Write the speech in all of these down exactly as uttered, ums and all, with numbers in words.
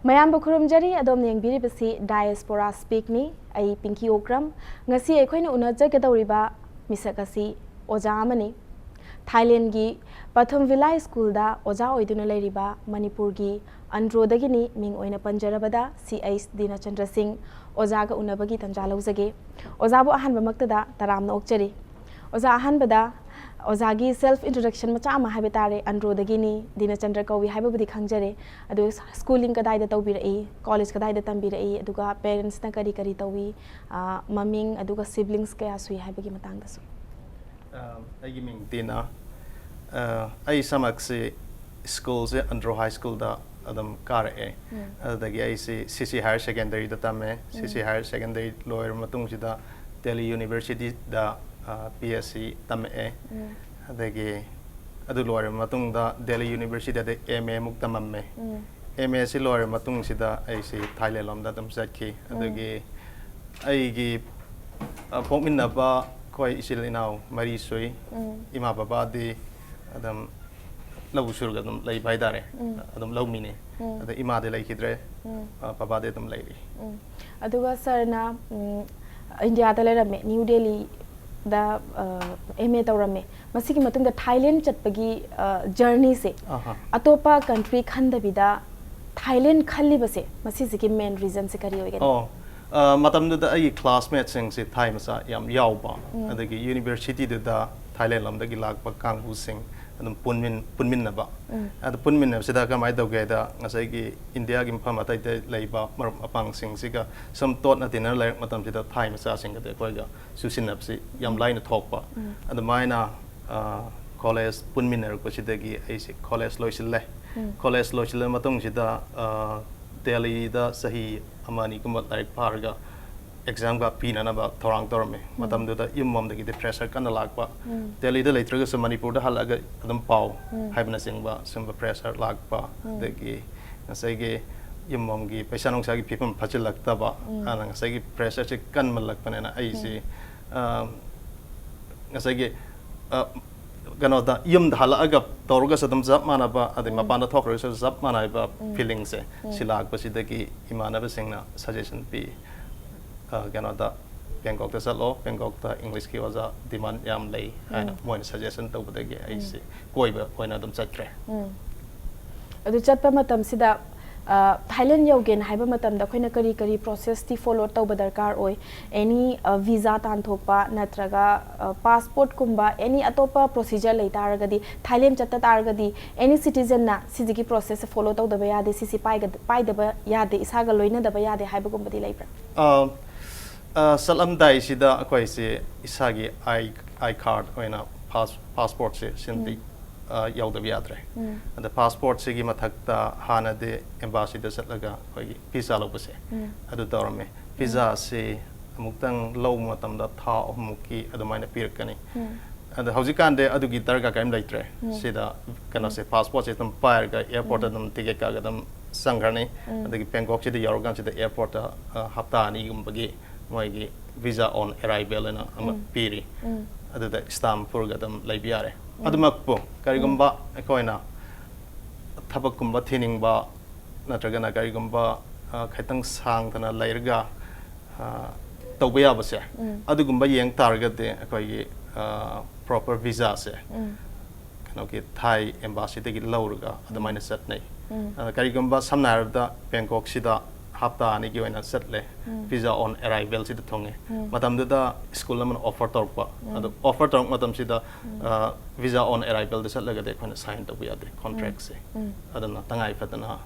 ꯃꯌꯥꯝꯕꯨ ꯈꯨꯔꯨꯝꯖꯔꯤ꯫ ꯑꯗꯣꯝꯅ ꯌꯦꯡꯕꯤꯔꯤꯕꯁꯤ Diaspora Speakꯅꯤ꯫ ꯑꯩ ꯄꯤꯡꯀꯤ ꯑꯣꯀ꯭ꯔꯝ꯫ ꯉꯁꯤ ꯑꯩꯈꯣꯏꯅ ꯎꯅꯖꯒꯗꯧꯔꯤꯕ ꯃꯤꯁꯛ ꯑꯁꯤ ꯑꯣꯖꯥ ꯑꯃꯅꯤ꯫ ꯊꯥꯏꯂꯦꯟꯒꯤ ꯄꯊꯨꯝ ꯚꯤꯂꯥꯏ ꯁ꯭ꯀꯨꯜꯗ ꯑꯣꯖꯥ ꯑꯣꯏꯗꯨꯅ ꯂꯩꯔꯤꯕ ꯃꯅꯤꯄꯨꯔꯒꯤ ꯑꯟꯗ꯭ꯔꯣꯗꯒꯤꯅꯤ꯫ ꯃꯤꯡ ꯑꯣꯏꯅ ꯄꯟꯖꯔꯕꯗ ꯁꯤ ꯑꯩꯆ ꯗꯤꯅꯆꯟꯗ꯭ꯔ ꯁꯤꯡ꯫ ꯑꯣꯖꯥꯒ ꯎꯅꯕꯒꯤ ꯇꯥꯟꯖꯥ ꯂꯧꯖꯒꯦ꯫ ꯑꯣꯖꯥꯕꯨ ꯑꯍꯥꯟꯕꯃꯛꯇꯗ ꯇꯔꯥꯝꯅ ꯑꯣꯛꯆꯔꯤ꯫ ꯑꯣꯖꯥ, ꯑꯍꯥꯟꯕꯗ ꯑꯣꯖꯥꯒꯤ self introduction ꯃꯆꯥ ꯑꯃ ꯍꯥꯏꯕ ꯇꯥꯔꯦ꯫ ꯑꯟꯗ꯭ꯔꯣꯗꯒꯤꯅꯤ, ꯗꯤꯅꯆꯟꯗ꯭ꯔ ꯀꯧꯏ ꯍꯥꯏꯕꯕꯨꯗꯤ ꯈꯪꯖꯔꯦ꯫ ꯑꯗꯨ schooling ꯀꯗꯥꯏꯗ ꯇꯧꯕꯤꯔꯛꯏ, college ꯀꯗꯥꯏꯗ ꯇꯝꯕꯤꯔꯛꯏ, ꯑꯗꯨꯒ parentsꯅ ꯀꯔꯤ ꯀꯔꯤ ꯇꯧꯏ, ꯑ, ꯃꯃꯤꯡ, ꯑꯗꯨꯒ siblings ꯀꯌꯥ ꯁꯨꯏ ꯍꯥꯏꯕꯒꯤ ꯃꯇꯥꯡꯗꯁꯨ꯫ ꯑ, ꯑꯩꯒꯤ ꯃꯤꯡ ꯗꯤꯅ꯫ ꯑ, ꯑꯩ ꯏꯁꯥꯃꯛꯁꯤ ꯁ꯭ꯀꯨꯜꯁꯦ ꯑꯟꯗ꯭ꯔꯣ ꯍꯥꯏ ꯁ꯭ꯀꯨꯜꯗ ꯑꯗꯨꯝ ꯀꯥꯔꯛꯑꯦ꯫ ꯎꯝ꯫ ꯑꯗꯨꯗꯒꯤ ꯑꯩꯁꯤ ꯁꯤ ꯁꯤ ꯍꯥꯌꯔ ꯁꯦꯀꯦꯟꯗꯔꯤꯗ ꯇꯝꯃꯦ꯫ ꯁꯤ ꯁꯤ ꯎꯝ꯫ ꯍꯥꯌꯔ ꯁꯦꯀꯦꯟꯗꯔꯤ ꯂꯣꯏꯔꯕ ꯃꯇꯨꯡꯁꯤꯗ ꯗꯦꯜꯂꯤ ꯌꯨꯅꯤꯚꯔꯁꯤꯇꯤꯗ, ꯑ, ꯄꯤ ꯑꯩꯆ ꯁꯤ ꯇꯝꯃꯛꯑꯦ꯫ ꯎꯝ꯫ ꯑꯗꯒꯤ ꯑꯗꯨ ꯂꯣꯏꯔꯕ ꯃꯇꯨꯡꯗ ꯗꯦꯜꯂꯤ ꯌꯨꯅꯤꯚꯔꯁꯤꯇꯤꯗ ꯑꯦꯝ ꯑꯦ ꯑꯃꯨꯛ ꯇꯝꯃꯝꯃꯦ꯫ ꯎꯝ꯫ ꯑꯦꯝ ꯑꯦ ꯁꯤ ꯂꯣꯏꯔꯕ ꯃꯇꯨꯡꯁꯤꯗ ꯑꯩꯁꯤ ꯊꯥꯏꯂꯦꯟ ꯂꯣꯝꯗ ꯑꯗꯨꯝ ꯆꯠꯈꯤ꯫ ꯎꯝ꯫ ꯑꯗꯒꯤ ꯑꯩꯒꯤ, ꯑ, ꯄꯣꯛꯃꯤꯟꯅꯕ ꯑꯩꯈꯣꯏ ꯏꯆꯤꯜ ꯏꯅꯥꯎ ꯃꯔꯤ ꯁꯨꯏ꯫ ꯎꯝ꯫ ꯏꯃꯥ ꯕꯕꯥꯗꯤ ꯑꯗꯨꯝ ꯂꯧ ꯁꯨꯔꯒ ꯑꯗꯨꯝ ꯂꯩꯕ ꯍꯥꯏꯇꯥꯔꯦ꯫ ꯎꯝ꯫ ꯑꯗꯨꯝ ꯂꯧꯃꯤꯅꯤ꯫ ꯎꯝ꯫ ꯑꯗ ꯏꯃꯥꯗꯤ ꯂꯩꯈꯤꯗ꯭ꯔꯦ꯫ ꯎꯝ꯫ ꯑ, ꯕꯕꯥꯗꯤ ꯑꯗꯨꯝ ꯂꯩꯔꯤ꯫ ꯎꯝ꯫ ꯑꯗꯨꯒ ꯁꯥꯔꯅ, ꯎꯝ, ꯏꯟꯗꯤꯌꯥꯗ ꯂꯩꯔꯝꯃꯦ, ꯅ꯭ꯌꯨ ꯗꯦꯜꯂꯤꯗ, ꯑ, ꯑꯦꯝ ꯑꯦ ꯇꯧꯔꯝꯃꯦ꯫ ꯃꯁꯤꯒꯤ ꯃꯇꯨꯡꯗ ꯊꯥꯏꯂꯦꯟ ꯆꯠꯄꯒꯤ, ꯑ, ꯖꯔꯅꯤꯁꯦ ꯑꯍꯥ꯫ ꯑꯇꯣꯞꯄ ꯀꯟꯇ꯭ꯔꯤ ꯈꯟꯗꯕꯤꯗ ꯊꯥꯏꯂꯦꯟ ꯈꯜꯂꯤꯕꯁꯦ, ꯃꯁꯤꯁꯤꯒꯤ ꯃꯦꯟ ꯔꯤꯖꯟꯁꯦ ꯀꯔꯤ ꯑꯣꯏꯒꯅꯤ? ꯑꯣ, ꯑ, ꯃꯇꯝꯗꯨꯗ ꯑꯩꯒꯤ ꯀ꯭ꯂꯥꯁꯃꯦꯠꯁꯤꯡꯁꯦ ꯊꯥꯏ ꯃꯆꯥ ꯌꯥꯝ ꯌꯥꯎꯕ, ꯎꯝ꯫ ꯑꯗꯒꯤ ꯌꯨꯅꯤꯚꯔꯁꯤꯇꯤꯗꯨꯗ ꯊꯥꯏꯂꯦꯟ ꯂꯣꯝꯗꯒꯤ ꯂꯥꯛꯄ ꯀꯥꯡꯕꯨꯁꯤꯡ ꯑꯗꯨꯝ ꯄꯨꯟꯃꯤꯟ-, ꯄꯨꯟꯃꯤꯟꯅꯕ꯫ ꯎꯝ꯫ ꯑꯗꯨ ꯄꯨꯟꯃꯤꯟꯅꯕꯁꯤꯗ ꯀꯃꯥꯏꯅ ꯇꯧꯒꯦ ꯍꯥꯏꯗ, ꯉꯁꯥꯏꯒꯤ ꯏꯟꯗꯤꯌꯥꯒꯤ ꯃꯐꯝ ꯑꯇꯩ ꯑꯇꯩ ꯂꯩꯕ ꯃꯔꯨꯞ ꯃꯄꯥꯡꯁꯤꯡꯁꯤꯒ ꯁꯨꯝ ꯇꯣꯠꯅ ꯇꯤꯟꯅ ꯂꯩꯔꯛ ꯃꯇꯝꯁꯤꯗ ꯊꯥꯏ ꯃꯆꯥꯁꯤꯡꯒꯗꯤ ꯑꯩꯈꯣꯏꯒ ꯆꯨꯁꯤꯟꯅꯕꯁꯤ ꯌꯥꯝ ꯎꯝ꯫ ꯂꯥꯏꯅ ꯊꯣꯛꯄ꯫ ꯎꯝ꯫ ꯑꯗꯨꯃꯥꯏꯅ, ꯑ, ꯀꯣꯂꯦꯖ ꯄꯨꯟꯃꯤꯟꯅꯔꯛꯄꯁꯤꯗꯒꯤ ꯑꯩꯁꯦ ꯀꯣꯂꯦꯖ ꯂꯣꯏꯁꯤꯜꯂꯦ꯫ ꯎꯝ꯫ ꯀꯣꯂꯦꯖ ꯂꯣꯏꯁꯤꯜꯂ ꯃꯇꯨꯡꯁꯤꯗ, ꯑ, ꯗꯦꯜꯂꯤꯗ ꯆꯍꯤ ꯑꯃ ꯑꯅꯤꯒꯨꯝꯕ ꯂꯥꯏꯔꯤꯛ ꯄꯥꯔꯒ ꯑꯦꯛꯖꯥꯝꯒ ꯄꯤꯅꯅꯕ ꯊꯧꯔꯥꯡ ꯇꯧꯔꯝꯃꯤ꯫ ꯎꯝ꯫ ꯃꯇꯝꯗꯨꯗ ꯌꯨꯝ ꯂꯣꯝꯗꯒꯤꯗꯤ ꯄ꯭ꯔꯦꯁꯔ ꯀꯟꯅ ꯂꯥꯛꯄ꯫ ꯎꯝ꯫ ꯗꯦꯜꯂꯤꯗ ꯂꯩꯇ꯭ꯔꯒꯁꯨ ꯃꯅꯤꯄꯨꯔꯗ ꯍꯜꯂꯛꯑꯒ ꯑꯗꯨꯝ ꯄꯥꯎ ꯎꯝ꯫ ꯍꯥꯏꯕꯅꯆꯤꯡꯕ ꯁꯨꯝꯕ ꯄ꯭ꯔꯦꯁꯔ ꯂꯥꯛꯄ, ꯎꯝ꯫ ꯑꯗꯒꯤ ꯉꯁꯥꯏꯒꯤ ꯌꯨꯝ ꯂꯣꯝꯒꯤ ꯄꯩꯁꯥ ꯅꯨꯡꯁꯥꯒꯤ ꯐꯤꯕꯝ ꯐꯠꯆꯤꯜꯂꯛꯇꯕ, ꯎꯝ꯫ ꯑꯗꯨꯅ ꯉꯁꯥꯏꯒꯤ ꯄ꯭ꯔꯦꯁꯔꯁꯦ ꯀꯟꯃꯜꯂꯛꯄꯅꯤꯅ ꯑꯩꯁꯤ, ꯎꯝ꯫ ꯑ, ꯉꯁꯥꯏꯒꯤ, ꯑ, ꯀꯩꯅꯣꯗ ꯌꯨꯝꯗ ꯍꯜꯂꯛꯑꯒ ꯇꯧꯔꯒꯁꯨ ꯑꯗꯨꯝ ꯆꯞ ꯃꯥꯟꯅꯕ, ꯑꯗꯩ ꯃꯄꯥꯟꯗ ꯊꯣꯛꯈ꯭ꯔꯒꯁꯨ ꯆꯞ ꯃꯥꯟꯅꯕ ꯐꯤꯂꯤꯡꯁꯦ ꯁꯤ ꯂꯥꯛꯄꯁꯤꯗꯒꯤ ꯏꯃꯥꯟꯅꯕꯁꯤꯡꯅ ꯁꯖꯦꯁꯟ ꯄꯤ꯫ ꯑ, ꯀꯩꯅꯣꯗ, ꯕꯦꯡꯀꯣꯛꯇ ꯆꯠꯂꯣ, ꯕꯦꯡꯀꯣꯛꯇ ꯏꯪꯂꯤꯁꯀꯤ ꯑꯣꯖꯥ ꯗꯤꯃꯥꯟ ꯌꯥꯝ ꯂꯩ ꯍꯥꯏꯅ ꯃꯣꯏꯅ ꯁꯖꯦꯁꯟ ꯇꯧꯕꯗꯒꯤ ꯑꯩꯁꯦ ꯀꯣꯏꯕ ꯑꯣꯏꯅ ꯑꯗꯨꯝ ꯆꯠꯈ꯭ꯔꯦ꯫ ꯑꯗꯨ ꯆꯠꯄ ꯃꯇꯝꯁꯤꯗ, ꯑ, ꯊꯥꯏꯂꯦꯟ ꯌꯧꯒꯦꯅ ꯍꯥꯏꯕ ꯃꯇꯝꯗ ꯑꯩꯈꯣꯏꯅ ꯀꯔꯤ ꯀꯔꯤ ꯄ꯭ꯔꯣꯁꯦꯁꯇꯤ ꯐꯣꯂꯣ ꯇꯧꯕ ꯗꯔꯀꯥꯔ ꯑꯣꯏ? ꯑꯦꯅꯤ, ꯑ, ꯚꯤꯖꯥ ꯇꯥꯟꯊꯣꯛꯄ ꯅꯠꯇ꯭ꯔꯒ, ꯑ, ꯄꯥꯁꯄꯣꯔꯠꯀꯨꯝꯕ ꯑꯦꯅꯤ ꯑꯇꯣꯞꯄ ꯄ꯭ꯔꯣꯁꯤꯖꯔ ꯂꯩ ꯇꯥꯔꯒꯗꯤ, ꯊꯥꯏꯂꯦꯟ ꯆꯠꯇ ꯇꯥꯔꯒꯗꯤ ꯑꯦꯅꯤ ꯁꯤꯇꯤꯖꯟꯅ ꯁꯤꯁꯤꯒꯤ ꯄ꯭ꯔꯣꯁꯦꯁꯁꯦ ꯐꯣꯂꯣ ꯇꯧꯗꯕ ꯌꯥꯗꯦ, ꯁꯤꯁꯤ ꯄꯥꯏꯒ-, ꯄꯥꯏꯗꯕ ꯌꯥꯗꯦ, ꯏꯁꯥꯒ ꯂꯣꯏꯅꯗꯕ ꯌꯥꯗꯦ ꯍꯥꯏꯕꯒꯨꯝꯕꯗꯤ ꯂꯩꯕ꯭ꯔꯥ? ꯑ, ꯑ, ꯆꯠꯂꯝꯗꯥꯏꯁꯤꯗ ꯑꯩꯈꯣꯏꯁꯦ ꯏꯁꯥꯒꯤ ꯑꯥꯏ, ꯑꯥꯏ ꯀꯥꯔꯗ ꯑꯣꯏꯅ ꯄꯥꯁ-, ꯄꯥꯁꯄꯣꯔꯠꯁꯦ ꯁꯤꯃꯗꯤ, ꯑ, ꯌꯥꯎꯗꯕ ꯌꯥꯗ꯭ꯔꯦ꯫ ꯑꯗ ꯄꯥꯁꯄꯣꯔꯠꯁꯤꯒꯤ ꯃꯊꯛꯇ ꯍꯥꯟꯅꯗꯤ ꯑꯦꯝꯕꯥꯁꯤꯗ ꯆꯠꯂꯒ ꯑꯩꯈꯣꯏꯒꯤ ꯚꯤꯖꯥ ꯂꯧꯕꯁꯦ ꯑꯗꯨ ꯇꯧꯔꯝꯃꯦ꯫ ꯚꯤꯖꯥꯁꯤ ꯑꯃꯨꯛꯇꯪ ꯂꯧꯕ ꯃꯇꯝꯗ ꯊꯥ ꯑꯍꯨꯝꯃꯨꯛꯀꯤ ꯑꯗꯨꯃꯥꯏꯅ ꯄꯤꯔꯛꯀꯅꯤ꯫ ꯑꯗ ꯍꯧꯖꯤꯛꯀꯥꯟꯗꯤ ꯑꯗꯨꯒꯤ ꯗꯔꯀꯥꯔ ꯀꯔꯤꯝ ꯂꯩꯇ꯭ꯔꯦ꯫ ꯁꯤꯗ ꯀꯩꯅꯣꯁꯦ, ꯄꯥꯁꯄꯣꯔꯠꯁꯦ ꯑꯗꯨꯝ ꯄꯥꯏꯔꯒ ꯑꯦꯌꯥꯔꯄꯣꯔꯠꯇ ꯑꯗꯨꯝ ꯇꯤꯀꯦꯠ ꯀꯛꯑꯒ ꯑꯗꯨꯝ ꯆꯪꯈ꯭ꯔꯅꯤ꯫ ꯑꯗꯒꯤ ꯕꯦꯡꯀꯣꯛꯁꯤꯗ ꯌꯧꯔꯀꯥꯟꯁꯤꯗ ꯑꯦꯌꯥꯔꯄꯣꯔꯠꯇ, ꯑ, ꯍꯞꯇꯥ ꯑꯅꯤꯒꯨꯝꯕꯒꯤ ꯃꯣꯏꯒꯤ visa on arrival ꯍꯥꯏꯅ ꯑꯃ ꯄꯤꯔꯤ꯫ ꯑꯗꯨꯗ ꯁ꯭ꯇꯥꯝ ꯄꯨꯔꯒ ꯑꯗꯨꯝ ꯂꯩꯕ ꯌꯥꯔꯦ꯫ ꯑꯗꯨꯃꯛꯄꯨ ꯀꯔꯤꯒꯨꯝꯕ ꯑꯩꯈꯣꯏꯅ ꯊꯕꯛꯀꯨꯝꯕ ꯊꯤꯅꯤꯡꯕ ꯅꯠꯇ꯭ꯔꯒꯅ ꯀꯔꯤꯒꯨꯝꯕ, ꯑ, ꯈꯤꯇꯪ ꯁꯥꯡꯗꯅ ꯂꯩꯔꯒ, ꯑ, ꯇꯧꯕ ꯌꯥꯕꯁꯦ, ꯑꯗꯨꯒꯨꯝꯕ ꯌꯦꯡ ꯇꯥꯔꯒꯗꯤ ꯑꯩꯈꯣꯏꯒꯤ, ꯑ, ꯄ꯭ꯔꯣꯄꯔ ꯚꯤꯖꯥꯁꯦ ꯀꯩꯅꯣꯒꯤ ꯊꯥꯏ ꯑꯦꯝꯕꯥꯁꯤꯗꯒꯤ ꯂꯧꯔꯒ ꯑꯗꯨꯃꯥꯏꯅ ꯆꯠꯅꯩ꯫ ꯑꯗ ꯀꯔꯤꯒꯨꯝꯕ ꯁꯝꯅ ꯍꯥꯏꯔꯕꯗ ꯕꯦꯡꯀꯣꯛꯁꯤꯗ ꯍꯞꯇꯥ ꯑꯅꯤꯒꯤ ꯑꯣꯏꯅ ꯆꯠꯂꯦ, visa on arrival ꯁꯤꯗ ꯊꯨꯡꯉꯦ꯫ ꯃꯇꯝꯗꯨꯗ ꯁ꯭ꯀꯨꯜ ꯑꯃꯅ ꯑꯣꯐꯔ ꯇꯧꯔꯛꯄ, ꯑꯗꯣ ꯑꯣꯐꯔ ꯇꯧꯔꯛꯄ ꯃꯇꯝꯁꯤꯗ, ꯑ, visa on arrivalꯗ ꯆꯠꯂꯒꯗꯤ ꯑꯩꯈꯣꯏꯅ ꯁꯥꯏꯟ ꯇꯧꯕ ꯌꯥꯗꯦ ꯀꯣꯟꯇ꯭ꯔꯦꯛꯁꯦ꯫ ꯑꯗꯨꯅ ꯇꯉꯥꯏ ꯐꯗꯅ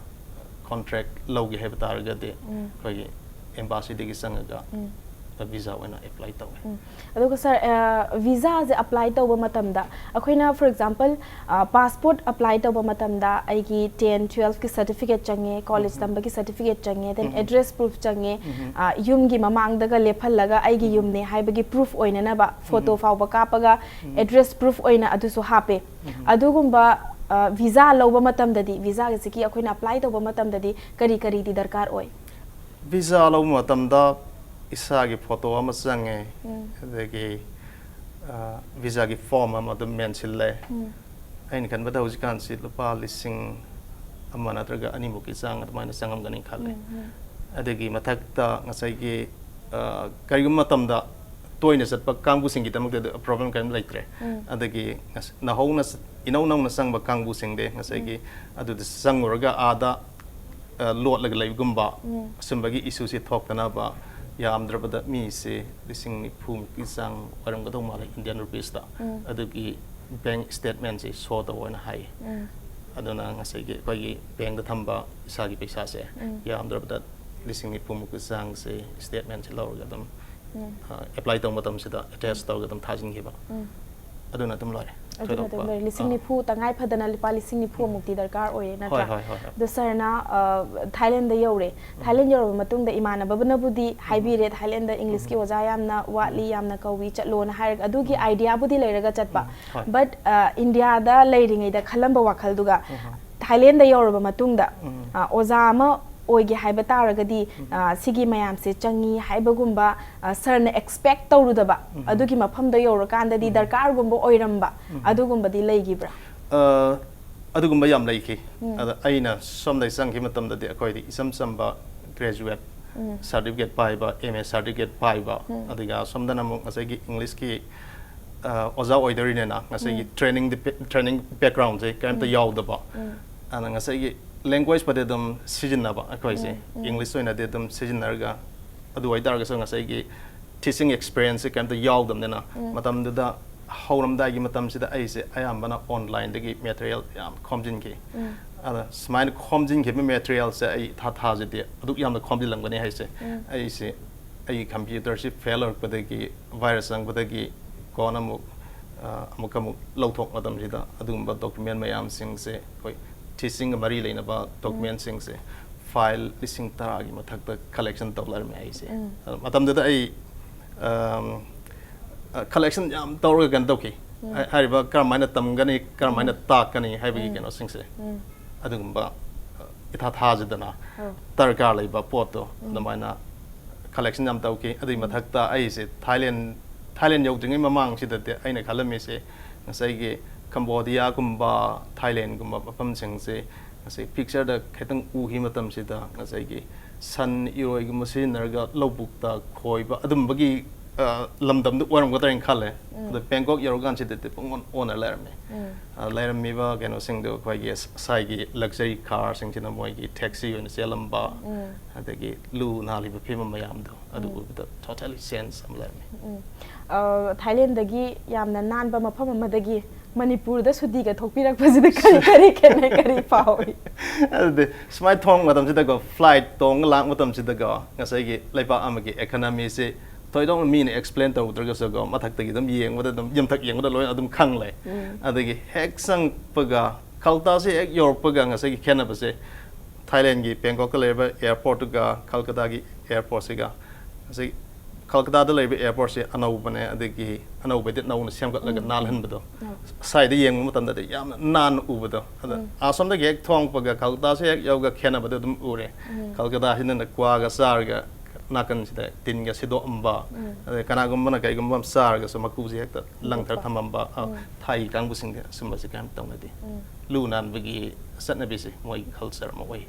ꯀꯣꯟꯇ꯭ꯔꯦꯛ ꯂꯧꯒꯦ ꯍꯥꯏꯕ ꯇꯥꯔꯒꯗꯤ ꯑꯩꯈꯣꯏꯒꯤ ꯑꯦꯝꯕꯥꯁꯤꯗꯒꯤ ꯆꯪꯉꯒ ꯚꯤꯖꯥ ꯑꯣꯏꯅ ꯑꯦꯄ꯭ꯂꯥꯏ ꯇꯧꯋꯦ꯫ ꯑꯗꯨꯒ ꯁꯥꯔ, ꯑ, ꯚꯤꯖꯥꯁꯦ ꯑꯦꯄ꯭ꯂꯥꯏ ꯇꯧꯕ ꯃꯇꯝꯗ ꯑꯩꯈꯣꯏꯅ, for example, ꯑ, ꯄꯥꯁꯄꯣꯔꯠ ꯑꯦꯄ꯭ꯂꯥꯏ ꯇꯧꯕ ꯃꯇꯝꯗ ꯑꯩꯒꯤ ꯇꯦꯟ, ꯇꯨꯋꯦꯜꯐꯀꯤ ꯁꯔꯇꯤꯐꯤꯀꯦꯠ ꯆꯪꯉꯦ, ꯀꯣꯂꯦꯖ ꯇꯝꯕꯒꯤ ꯁꯔꯇꯤꯐꯤꯀꯦꯠ ꯆꯪꯉꯦ, then ꯑꯦꯗ꯭ꯔꯦꯁ ꯄ꯭ꯔꯨꯐ ꯆꯪꯉꯦ, ꯑ, ꯌꯨꯝꯒꯤ ꯃꯃꯥꯡꯗꯒ ꯂꯦꯞꯍꯜꯂꯒ ꯑꯩꯒꯤ ꯌꯨꯝꯅꯦ ꯍꯥꯏꯕꯒꯤ ꯄ꯭ꯔꯨꯐ ꯑꯣꯏꯅꯅꯕ ꯐꯣꯇꯣ ꯐꯥꯎꯕ ꯀꯥꯞꯄꯒ ꯑꯦꯗ꯭ꯔꯦꯁ ꯄ꯭ꯔꯨꯐ ꯑꯣꯏꯅ ꯑꯗꯨꯁꯨ ꯍꯥꯞꯄꯦ꯫ ꯑꯗꯨꯒꯨꯝꯕ, ꯑ, ꯚꯤꯖꯥ ꯂꯧꯕ ꯃꯇꯝꯗꯗꯤ, ꯚꯤꯖꯥꯁꯤꯒꯤ ꯑꯩꯈꯣꯏꯅ ꯑꯦꯄ꯭ꯂꯥꯏ ꯇꯧꯕ ꯃꯇꯝꯗꯗꯤ ꯀꯔꯤ ꯀꯔꯤꯗꯤ ꯗꯔꯀꯥꯔ ꯑꯣꯏ? ꯚꯤꯖꯥ ꯂꯧꯕ ꯃꯇꯝꯗ ꯏꯁꯥꯒꯤ ꯐꯣꯇꯣ ꯑꯃ ꯆꯪꯉꯦ, ꯑꯗꯒꯤ ꯚꯤꯖꯥꯒꯤ ꯐꯣꯔꯝ ꯑꯃ ꯑꯗꯨꯝ ꯃꯦꯟꯁꯤꯜꯂꯦ꯫ ꯑꯩꯅ ꯈꯟꯕꯗ ꯍꯧꯖꯤꯛꯀꯥꯟꯁꯤ ꯂꯨꯄꯥ ꯂꯤꯁꯤꯡ ꯑꯃ ꯅꯠꯇ꯭ꯔꯒ ꯑꯅꯤꯃꯨꯛꯀꯤ ꯆꯥꯡ ꯑꯗꯨꯃꯥꯏꯅ ꯆꯪꯉꯝꯒꯅꯤ ꯈꯜꯂꯦ꯫ ꯑꯗꯨꯒꯤ ꯃꯊꯛꯇ ꯉꯁꯥꯏꯒꯤ, ꯑ, ꯀꯔꯤꯒꯨꯝꯕ ꯃꯇꯝꯗ ꯇꯣꯏꯅ ꯆꯠꯄ ꯀꯥꯡꯕꯨꯁꯤꯡꯒꯤꯗꯃꯛꯇꯗꯤ ꯄ꯭ꯔꯣꯕ꯭ꯂꯦꯝ ꯀꯔꯤꯝ ꯂꯩꯇ꯭ꯔꯦ꯫ ꯑꯗꯒꯤ ꯉꯁ-, ꯅꯧꯍꯧꯅ ꯆ-, ꯏꯅꯧ ꯅꯧꯅ ꯆꯪꯕ ꯀꯥꯡꯕꯨꯁꯤꯡꯗꯤ ꯉꯁꯥꯏꯒꯤ ꯑꯗꯨꯗ ꯆꯪꯉꯨꯔꯒ ꯑꯥꯗ, ꯑ, ꯂꯣꯠꯂꯒ ꯂꯩꯕꯒꯨꯝꯕ, ꯑꯁꯨꯝꯕꯒꯤ ꯏꯁꯨꯁꯤ ꯊꯣꯛꯇꯅꯕ ꯌꯥꯝꯗ꯭ꯔꯕꯗ ꯃꯤꯁꯦ ꯂꯤꯁꯤꯡ ꯅꯤꯐꯨꯃꯨꯛꯀꯤ ꯆꯥꯡ ꯑꯣꯏꯔꯝꯒꯗꯧ ꯃꯥꯜꯂꯦ, ꯏꯟꯗꯤꯌꯥꯟ ꯔꯨꯄꯤꯁꯇ꯫ ꯑꯗꯨꯒꯤ ꯕꯦꯡꯛ ꯁ꯭ꯇꯦꯠꯃꯦꯟꯁꯦ ꯁꯣ ꯇꯧ ꯑꯣꯏꯅ ꯍꯥꯏ꯫ ꯑꯗꯨꯅ ꯉꯁꯥꯏꯒꯤ ꯑꯩꯈꯣꯏꯒꯤ ꯕꯦꯡꯗ ꯊꯝꯕ ꯏꯁꯥꯒꯤ ꯄꯩꯁꯥꯁꯦ ꯌꯥꯝꯗ꯭ꯔꯕꯗ ꯂꯤꯁꯤꯡ ꯅꯤꯐꯨꯃꯨꯛꯀꯤ ꯆꯥꯡꯁꯦ ꯁ꯭ꯇꯦꯠꯃꯦꯟꯁꯦ ꯂꯧꯔꯒ ꯑꯗꯨꯝ, ꯑ, ꯑꯦꯄ꯭ꯂꯥꯏ ꯇꯧꯕ ꯃꯇꯝꯁꯤꯗ ꯑꯦꯇꯦꯁ ꯇꯧꯔꯒ ꯑꯗꯨꯝ ꯊꯥꯖꯤꯟꯈꯤꯕ꯫ ꯑꯗꯨꯅ ꯑꯗꯨꯝ ꯂꯣꯏꯔꯦ꯫ ꯑꯗꯨꯅ ꯑꯗꯨꯝ ꯊꯣꯏꯗꯣꯛꯄ ꯂꯣꯏꯔꯦ꯫ ꯂꯤꯁꯤꯡ ꯅꯤꯐꯨ ꯇꯉꯥꯏ ꯐꯗꯅ ꯂꯨꯄꯥ ꯂꯤꯁꯤꯡ ꯅꯤꯐꯨ ꯃꯨꯛꯇꯤ ꯗꯔꯀꯥꯔ ꯑꯣꯏꯌꯦ, ꯅꯠꯇ꯭ꯔꯥ? ꯍꯣꯏ, ꯍꯣꯏ, ꯍꯣꯏ꯫ ꯑꯗꯣ ꯁꯥꯔꯅ, ꯑ, ꯊꯥꯏꯂꯦꯟꯗ ꯌꯧꯔꯦ꯫ ꯊꯥꯏꯂꯦꯟ ꯌꯧꯔꯕ ꯃꯇꯨꯡꯗ ꯏꯃꯥꯟꯅꯕꯅꯕꯨꯗꯤ ꯍꯥꯏꯕꯤꯔꯦ, ꯊꯥꯏꯂꯦꯟꯗ ꯏꯪꯂꯤꯁꯀꯤ ꯑꯣꯖꯥ ꯌꯥꯝꯅ ꯋꯥꯠꯂꯤ, ꯌꯥꯝꯅ ꯀꯧꯏ, ꯆꯠꯂꯣꯅ ꯍꯥꯏꯔꯒ ꯑꯗꯨꯒꯤ ꯑꯥꯏꯗꯤꯌꯥꯕꯨꯗꯤ ꯂꯩꯔꯒ ꯆꯠꯄ꯫ ꯍꯣꯏ꯫ But, ꯑ, ꯏꯟꯗꯤꯌꯥꯗ ꯂꯩꯔꯤꯉꯩꯗ ꯈꯜꯂꯝꯕ ꯋꯥꯈꯜꯗꯨꯒ ꯊꯥꯏꯂꯦꯟꯗ ꯌꯧꯔꯕ ꯃꯇꯨꯡꯗ, ꯑ, ꯑꯣꯖꯥ ꯑꯃ ꯑꯣꯏꯒꯦ ꯍꯥꯏꯕ ꯇꯥꯔꯒꯗꯤ, ꯑ, ꯁꯤꯒꯤ ꯃꯌꯥꯝꯁꯦ ꯆꯪꯉꯤ ꯍꯥꯏꯕꯒꯨꯝꯕ, ꯑ, ꯁꯥꯔꯅ ꯑꯦꯛꯁꯄꯦꯛ ꯇꯧꯔꯨꯗꯕ ꯑꯗꯨꯒꯤ ꯃꯐꯝꯗ ꯌꯧꯔꯀꯥꯟꯗꯗꯤ ꯗꯔꯀꯥꯔꯒꯨꯝꯕ ꯑꯣꯏꯔꯝꯕ ꯑꯗꯨꯒꯨꯝꯕꯗꯤ ꯂꯩꯈꯤꯕ꯭ꯔꯥ? ꯑ, ꯑꯗꯨꯒꯨꯝꯕ ꯌꯥꯝ ꯂꯩꯈꯤ꯫ ꯑꯗ ꯑꯩꯅ ꯁꯣꯝꯗ ꯆꯪꯈꯤꯕ ꯃꯇꯝꯗꯗꯤ ꯑꯩꯈꯣꯏꯗꯤ ꯏꯆꯝ ꯆꯝꯕ ꯒ꯭ꯔꯦꯖꯨꯋꯦꯠ ꯁꯥꯔꯇꯤꯐꯤꯀꯦꯠ ꯄꯥꯏꯕ, ꯑꯦꯝ ꯑꯦ ꯁꯥꯔꯇꯤꯐꯤꯀꯦꯠ ꯄꯥꯏꯕ, ꯑꯗꯨꯒ ꯑꯁꯣꯝꯗꯅ ꯑꯃꯨꯛ ꯉꯁꯥꯏꯒꯤ ꯏꯪꯂꯤꯁꯀꯤ, ꯑ, ꯑꯣꯖꯥ ꯑꯣꯏꯗꯣꯔꯤꯅꯦꯅ ꯉꯁꯥꯏꯒꯤ ꯇ꯭ꯔꯦꯅꯤꯡꯗꯤ ꯄꯦ-, ꯇ꯭ꯔꯦꯅꯤꯡ ꯕꯦꯛꯒ꯭ꯔꯥꯎꯟꯁꯦ ꯀꯔꯤꯝꯇ ꯌꯥꯎꯗꯕ꯫ ꯑꯗꯨꯅ ꯉꯁꯥꯏꯒꯤ ꯂꯦꯡꯒ꯭ꯋꯦꯖꯄꯨꯗꯤ ꯑꯗꯨꯝ ꯁꯤꯖꯤꯟꯅꯕ ꯑꯩꯈꯣꯏꯁꯦ, ꯏꯪꯂꯤꯁ ꯑꯣꯏꯅꯗꯤ ꯑꯗꯨꯝ ꯁꯤꯖꯤꯟꯅꯔꯒ, ꯑꯗꯨ ꯑꯣꯏꯇꯥꯔꯒꯁꯨ ꯉꯁꯥꯏꯒꯤ ꯇꯤꯆꯤꯡ ꯑꯦꯛꯁꯄꯤꯔꯤꯌꯦꯟꯁꯁꯦ ꯀꯔꯤꯝꯇ ꯌꯥꯎꯗꯕꯅꯤꯅ ꯃꯇꯝꯗꯨꯗ ꯍꯧꯔꯝꯗꯥꯏꯒꯤ ꯃꯇꯝꯁꯤꯗ ꯑꯩꯁꯦ ꯑꯌꯥꯝꯕꯅ ꯑꯣꯟꯂꯥꯏꯟꯗꯒꯤ ꯃꯦꯇꯔꯤꯌꯦꯜ ꯌꯥꯝ ꯈꯣꯝꯖꯤꯟꯈꯤ꯫ ꯑꯗ ꯁꯨꯃꯥꯏꯅ ꯈꯣꯝꯖꯤꯟꯈꯤꯕ ꯃꯦꯇꯔꯤꯌꯦꯜꯁꯦ ꯑꯩ ꯏꯊꯥ ꯊꯥꯖꯗꯦ ꯑꯗꯨꯛ ꯌꯥꯝꯅ ꯈꯣꯝꯖꯤꯜꯂꯝꯒꯅꯤ ꯍꯥꯏꯁꯦ꯫ ꯑꯩꯁꯦ ꯑꯩꯒꯤ ꯀꯝꯄ꯭ꯌꯨꯇꯔꯁꯤ ꯐꯦꯜ ꯑꯣꯏꯔꯛꯄꯗꯒꯤ, ꯚꯥꯏꯔꯁ ꯆꯪꯕꯗꯒꯤ ꯀꯣꯟꯅ ꯑꯃꯨꯛ, ꯑ, ꯑꯃꯨꯛꯀ ꯑꯃꯨꯛ ꯂꯧꯊꯣꯛ ꯃꯇꯝꯁꯤꯗ ꯑꯗꯨꯒꯨꯝꯕ ꯗꯣꯀꯨꯃꯦꯟ ꯃꯌꯥꯝꯁꯤꯡꯁꯦ ꯑꯩꯈꯣꯏ ꯇꯤꯆꯤꯡꯒ ꯃꯔꯤ ꯂꯩꯅꯕ ꯗꯣꯀꯨꯃꯦꯟꯁꯤꯡꯁꯦ ꯐꯥꯏꯜ ꯂꯤꯁꯤꯡ ꯇꯔꯥꯒꯤ ꯃꯊꯛꯇ ꯀꯂꯦꯛꯁꯟ ꯇꯧ ꯂꯩꯔꯝꯃꯦ ꯑꯩꯁꯦ꯫ ꯑꯗꯣ ꯃꯇꯝꯗꯨꯗ ꯑꯩ, ꯑꯝ, ꯑ, ꯀꯂꯦꯛꯁꯟ ꯌꯥꯝ ꯇꯧꯔꯒ ꯀꯩꯅꯣ ꯇꯧꯈꯤ꯫ ꯍꯥꯏ-, ꯍꯥꯏꯔꯤꯕ ꯀꯔꯝꯍꯥꯏꯅ ꯇꯝꯒꯅꯤ, ꯀꯔꯝꯍꯥꯏꯅ ꯇꯥꯛꯀꯅꯤ ꯍꯥꯏꯕꯒꯤ ꯀꯩꯅꯣꯁꯤꯡꯁꯦ꯫ ꯑꯗꯨꯒꯨꯝꯕ, ꯑ, ꯏꯊꯥ ꯊꯥꯖꯗꯅ ꯗꯔꯀꯥꯔ ꯂꯩꯕ ꯄꯣꯠꯇꯣ ꯑꯗꯨꯃꯥꯏꯅ ꯀꯂꯦꯛꯁꯟ ꯌꯥꯝ ꯇꯧꯈꯤ꯫ ꯑꯗꯨꯒꯤ ꯃꯊꯛꯇ ꯑꯩꯁꯦ ꯊꯥꯏꯂꯦꯟ ꯊꯥꯏꯂꯦꯟ ꯌꯧꯗ꯭ꯔꯤꯉꯩ ꯃꯃꯥꯡꯁꯤꯗꯗꯤ ꯑꯩꯅ ꯈꯜꯂꯝꯃꯤꯁꯦ, ꯉꯁꯥꯏꯒꯤ ꯀꯝꯕꯣꯗꯤꯌꯥꯒꯨꯝꯕ, ꯊꯥꯏꯂꯦꯟꯒꯨꯝꯕ ꯃꯐꯝꯁꯤꯡꯁꯦ ꯉꯁꯥꯏ ꯄꯤꯛꯆꯔꯗ ꯈꯤꯇꯪ ꯎꯈꯤ ꯃꯇꯝꯁꯤꯗ ꯉꯁꯥꯏꯒꯤ ꯁꯟ, ꯏꯔꯣꯏꯒꯨꯝꯕ ꯁꯤꯖꯤꯟꯅꯔꯒ ꯂꯧꯕꯨꯛꯇ ꯈꯣꯏꯕ ꯑꯗꯨꯝꯕꯒꯤ, ꯑ, ꯂꯝꯗꯝꯗꯨ ꯑꯣꯏꯔꯝꯒꯗ꯭ꯔꯥ ꯍꯥꯏꯅ ꯈꯜꯂꯦ꯫ ꯑꯗꯣ ꯕꯦꯡꯀꯣꯛ ꯌꯧꯔꯀꯥꯟꯁꯤꯗꯗꯤ ꯄꯨꯡꯑꯣꯟ ꯑꯣꯟꯅ ꯂꯩꯔꯝꯃꯦ꯫ ꯑ, ꯂꯩꯔꯝꯃꯤꯕ ꯀꯩꯅꯣꯁꯤꯡꯗꯣ ꯑꯩꯈꯣꯏꯒꯤ ꯉꯁꯥꯏꯒꯤ ꯂꯛꯖꯔꯤ ꯀꯥꯔꯁꯤꯡꯁꯤꯅ ꯃꯣꯏꯒꯤ ꯇꯦꯛꯁꯤ ꯑꯣꯏꯅ ꯆꯦꯜꯂꯝꯕ, ꯑꯗꯒꯤ ꯂꯨ ꯅꯥꯜꯂꯤꯕ ꯐꯤꯕꯝ ꯃꯌꯥꯝꯗꯣ ꯑꯗꯨ ꯎꯕꯗ totally change ꯑꯃ ꯂꯩꯔꯝꯃꯤ꯫ ꯎꯝ꯫ ꯑ, ꯊꯥꯏꯂꯦꯟꯗꯒꯤ ꯌꯥꯝꯅ ꯅꯥꯟꯕ ꯃꯐꯝ ꯑꯃꯗꯒꯤ ꯃꯅꯤꯄꯨꯔꯗ ꯁꯨꯇꯤꯒ ꯊꯣꯛꯄꯤꯔꯛꯄꯁꯤꯗ ꯀꯔꯤ ꯀꯔꯤ ꯈꯦꯠꯅꯩ, ꯀꯔꯤ ꯐꯥꯎꯏ? ꯑꯗꯨꯗꯤ ꯁꯨꯃꯥꯏꯅ ꯊꯣꯡꯕ ꯃꯇꯝꯁꯤꯗꯀꯣ, ꯐ꯭ꯂꯥꯏꯠ ꯇꯣꯡꯉ ꯂꯥꯛꯄ ꯃꯇꯝꯁꯤꯗꯀꯣ, ꯉꯁꯥꯏꯒꯤ ꯂꯩꯕꯥꯛ ꯑꯃꯒꯤ ꯏꯀꯣꯅꯣꯃꯤꯁꯤ ꯊꯣꯏꯗꯣꯛꯅ ꯃꯤꯅ ꯑꯦꯛꯁꯄ꯭ꯂꯦꯟ ꯇꯧꯗ꯭ꯔꯒꯁꯨꯀꯣ, ꯃꯊꯛꯇꯒꯤ ꯑꯗꯨꯝ ꯌꯦꯡꯕꯗ, ꯑꯗꯨꯝ ꯌꯨꯝꯊꯛ ꯌꯦꯡꯕꯗ ꯂꯣꯏꯅ ꯑꯗꯨꯝ ꯈꯪꯂꯦ꯫ ꯑꯗꯒꯤ ꯍꯦꯛ ꯆꯪꯉꯛꯄꯒ, ꯀꯜꯀꯇꯥꯁꯤ ꯍꯦꯛ ꯌꯧꯔꯛꯄꯒ ꯉꯁꯥꯏꯒꯤ ꯈꯦꯠꯅꯕꯁꯦ, ꯊꯥꯏꯂꯦꯟꯒꯤ ꯕꯦꯡꯀꯣꯛꯇ ꯂꯩꯔꯤꯕ ꯑꯦꯌꯥꯔꯄꯣꯔꯠꯇꯨꯒ ꯀꯜꯀꯇꯥꯒꯤ ꯑꯦꯌꯥꯔꯄꯣꯔꯠꯁꯤꯒ, ꯉꯁꯥꯏ ꯀꯜꯀꯇꯥꯗ ꯂꯩꯔꯤꯕ ꯑꯦꯌꯥꯔꯄꯣꯔꯠꯁꯦ ꯑꯅꯧꯕꯅꯦ, ꯑꯗꯒꯤ ꯑꯅꯧꯕꯗꯤ ꯅꯧꯅ ꯁꯦꯝꯒꯠꯂꯒ ꯅꯥꯜꯍꯟꯕꯗꯣ, ꯁ꯭ꯋꯥꯏꯗ ꯌꯦꯡꯕ ꯃꯇꯝꯗꯗꯤ ꯌꯥꯝꯅ ꯅꯥꯟꯅ ꯎꯕꯗꯣ꯫ ꯑꯗ ꯑꯁꯣꯝꯗꯒꯤ ꯍꯦꯛ ꯊꯣꯡꯉꯛꯄꯒ ꯀꯜꯀꯇꯥꯁꯦ ꯍꯦꯛ ꯌꯧꯔꯒ ꯈꯦꯠꯅꯕꯗꯣ ꯑꯗꯨꯝ ꯎꯔꯦ꯫ ꯀꯜꯀꯇꯥꯁꯤꯗꯅ ꯀ꯭ꯋꯥꯒ ꯆꯥꯔꯒ ꯅꯥꯀꯟꯁꯤꯗ ꯇꯤꯟꯒ ꯁꯤꯗꯣꯛꯑꯝꯕ, ꯑꯗꯩ ꯀꯅꯥꯒꯨꯝꯕꯅ ꯀꯩꯒꯨꯝꯕ ꯑꯃ ꯆꯥꯔꯒꯁꯨ ꯃꯀꯨꯁꯦ ꯍꯦꯛꯇ ꯂꯪꯊꯔ ꯊꯝꯃꯝꯕ, ꯑ, ꯊꯥꯏ ꯀꯥꯡꯕꯨꯁꯤꯡꯗꯤ ꯑꯁꯨꯝꯕꯁꯦ ꯀꯌꯥꯝ ꯇꯧꯅꯗꯦ꯫ ꯂꯨ ꯅꯥꯟꯕꯒꯤ ꯆꯠꯅꯕꯤꯁꯦ ꯃꯣꯏꯒꯤ ꯀꯜꯆꯔ ꯑꯃ ꯑꯣꯏ꯫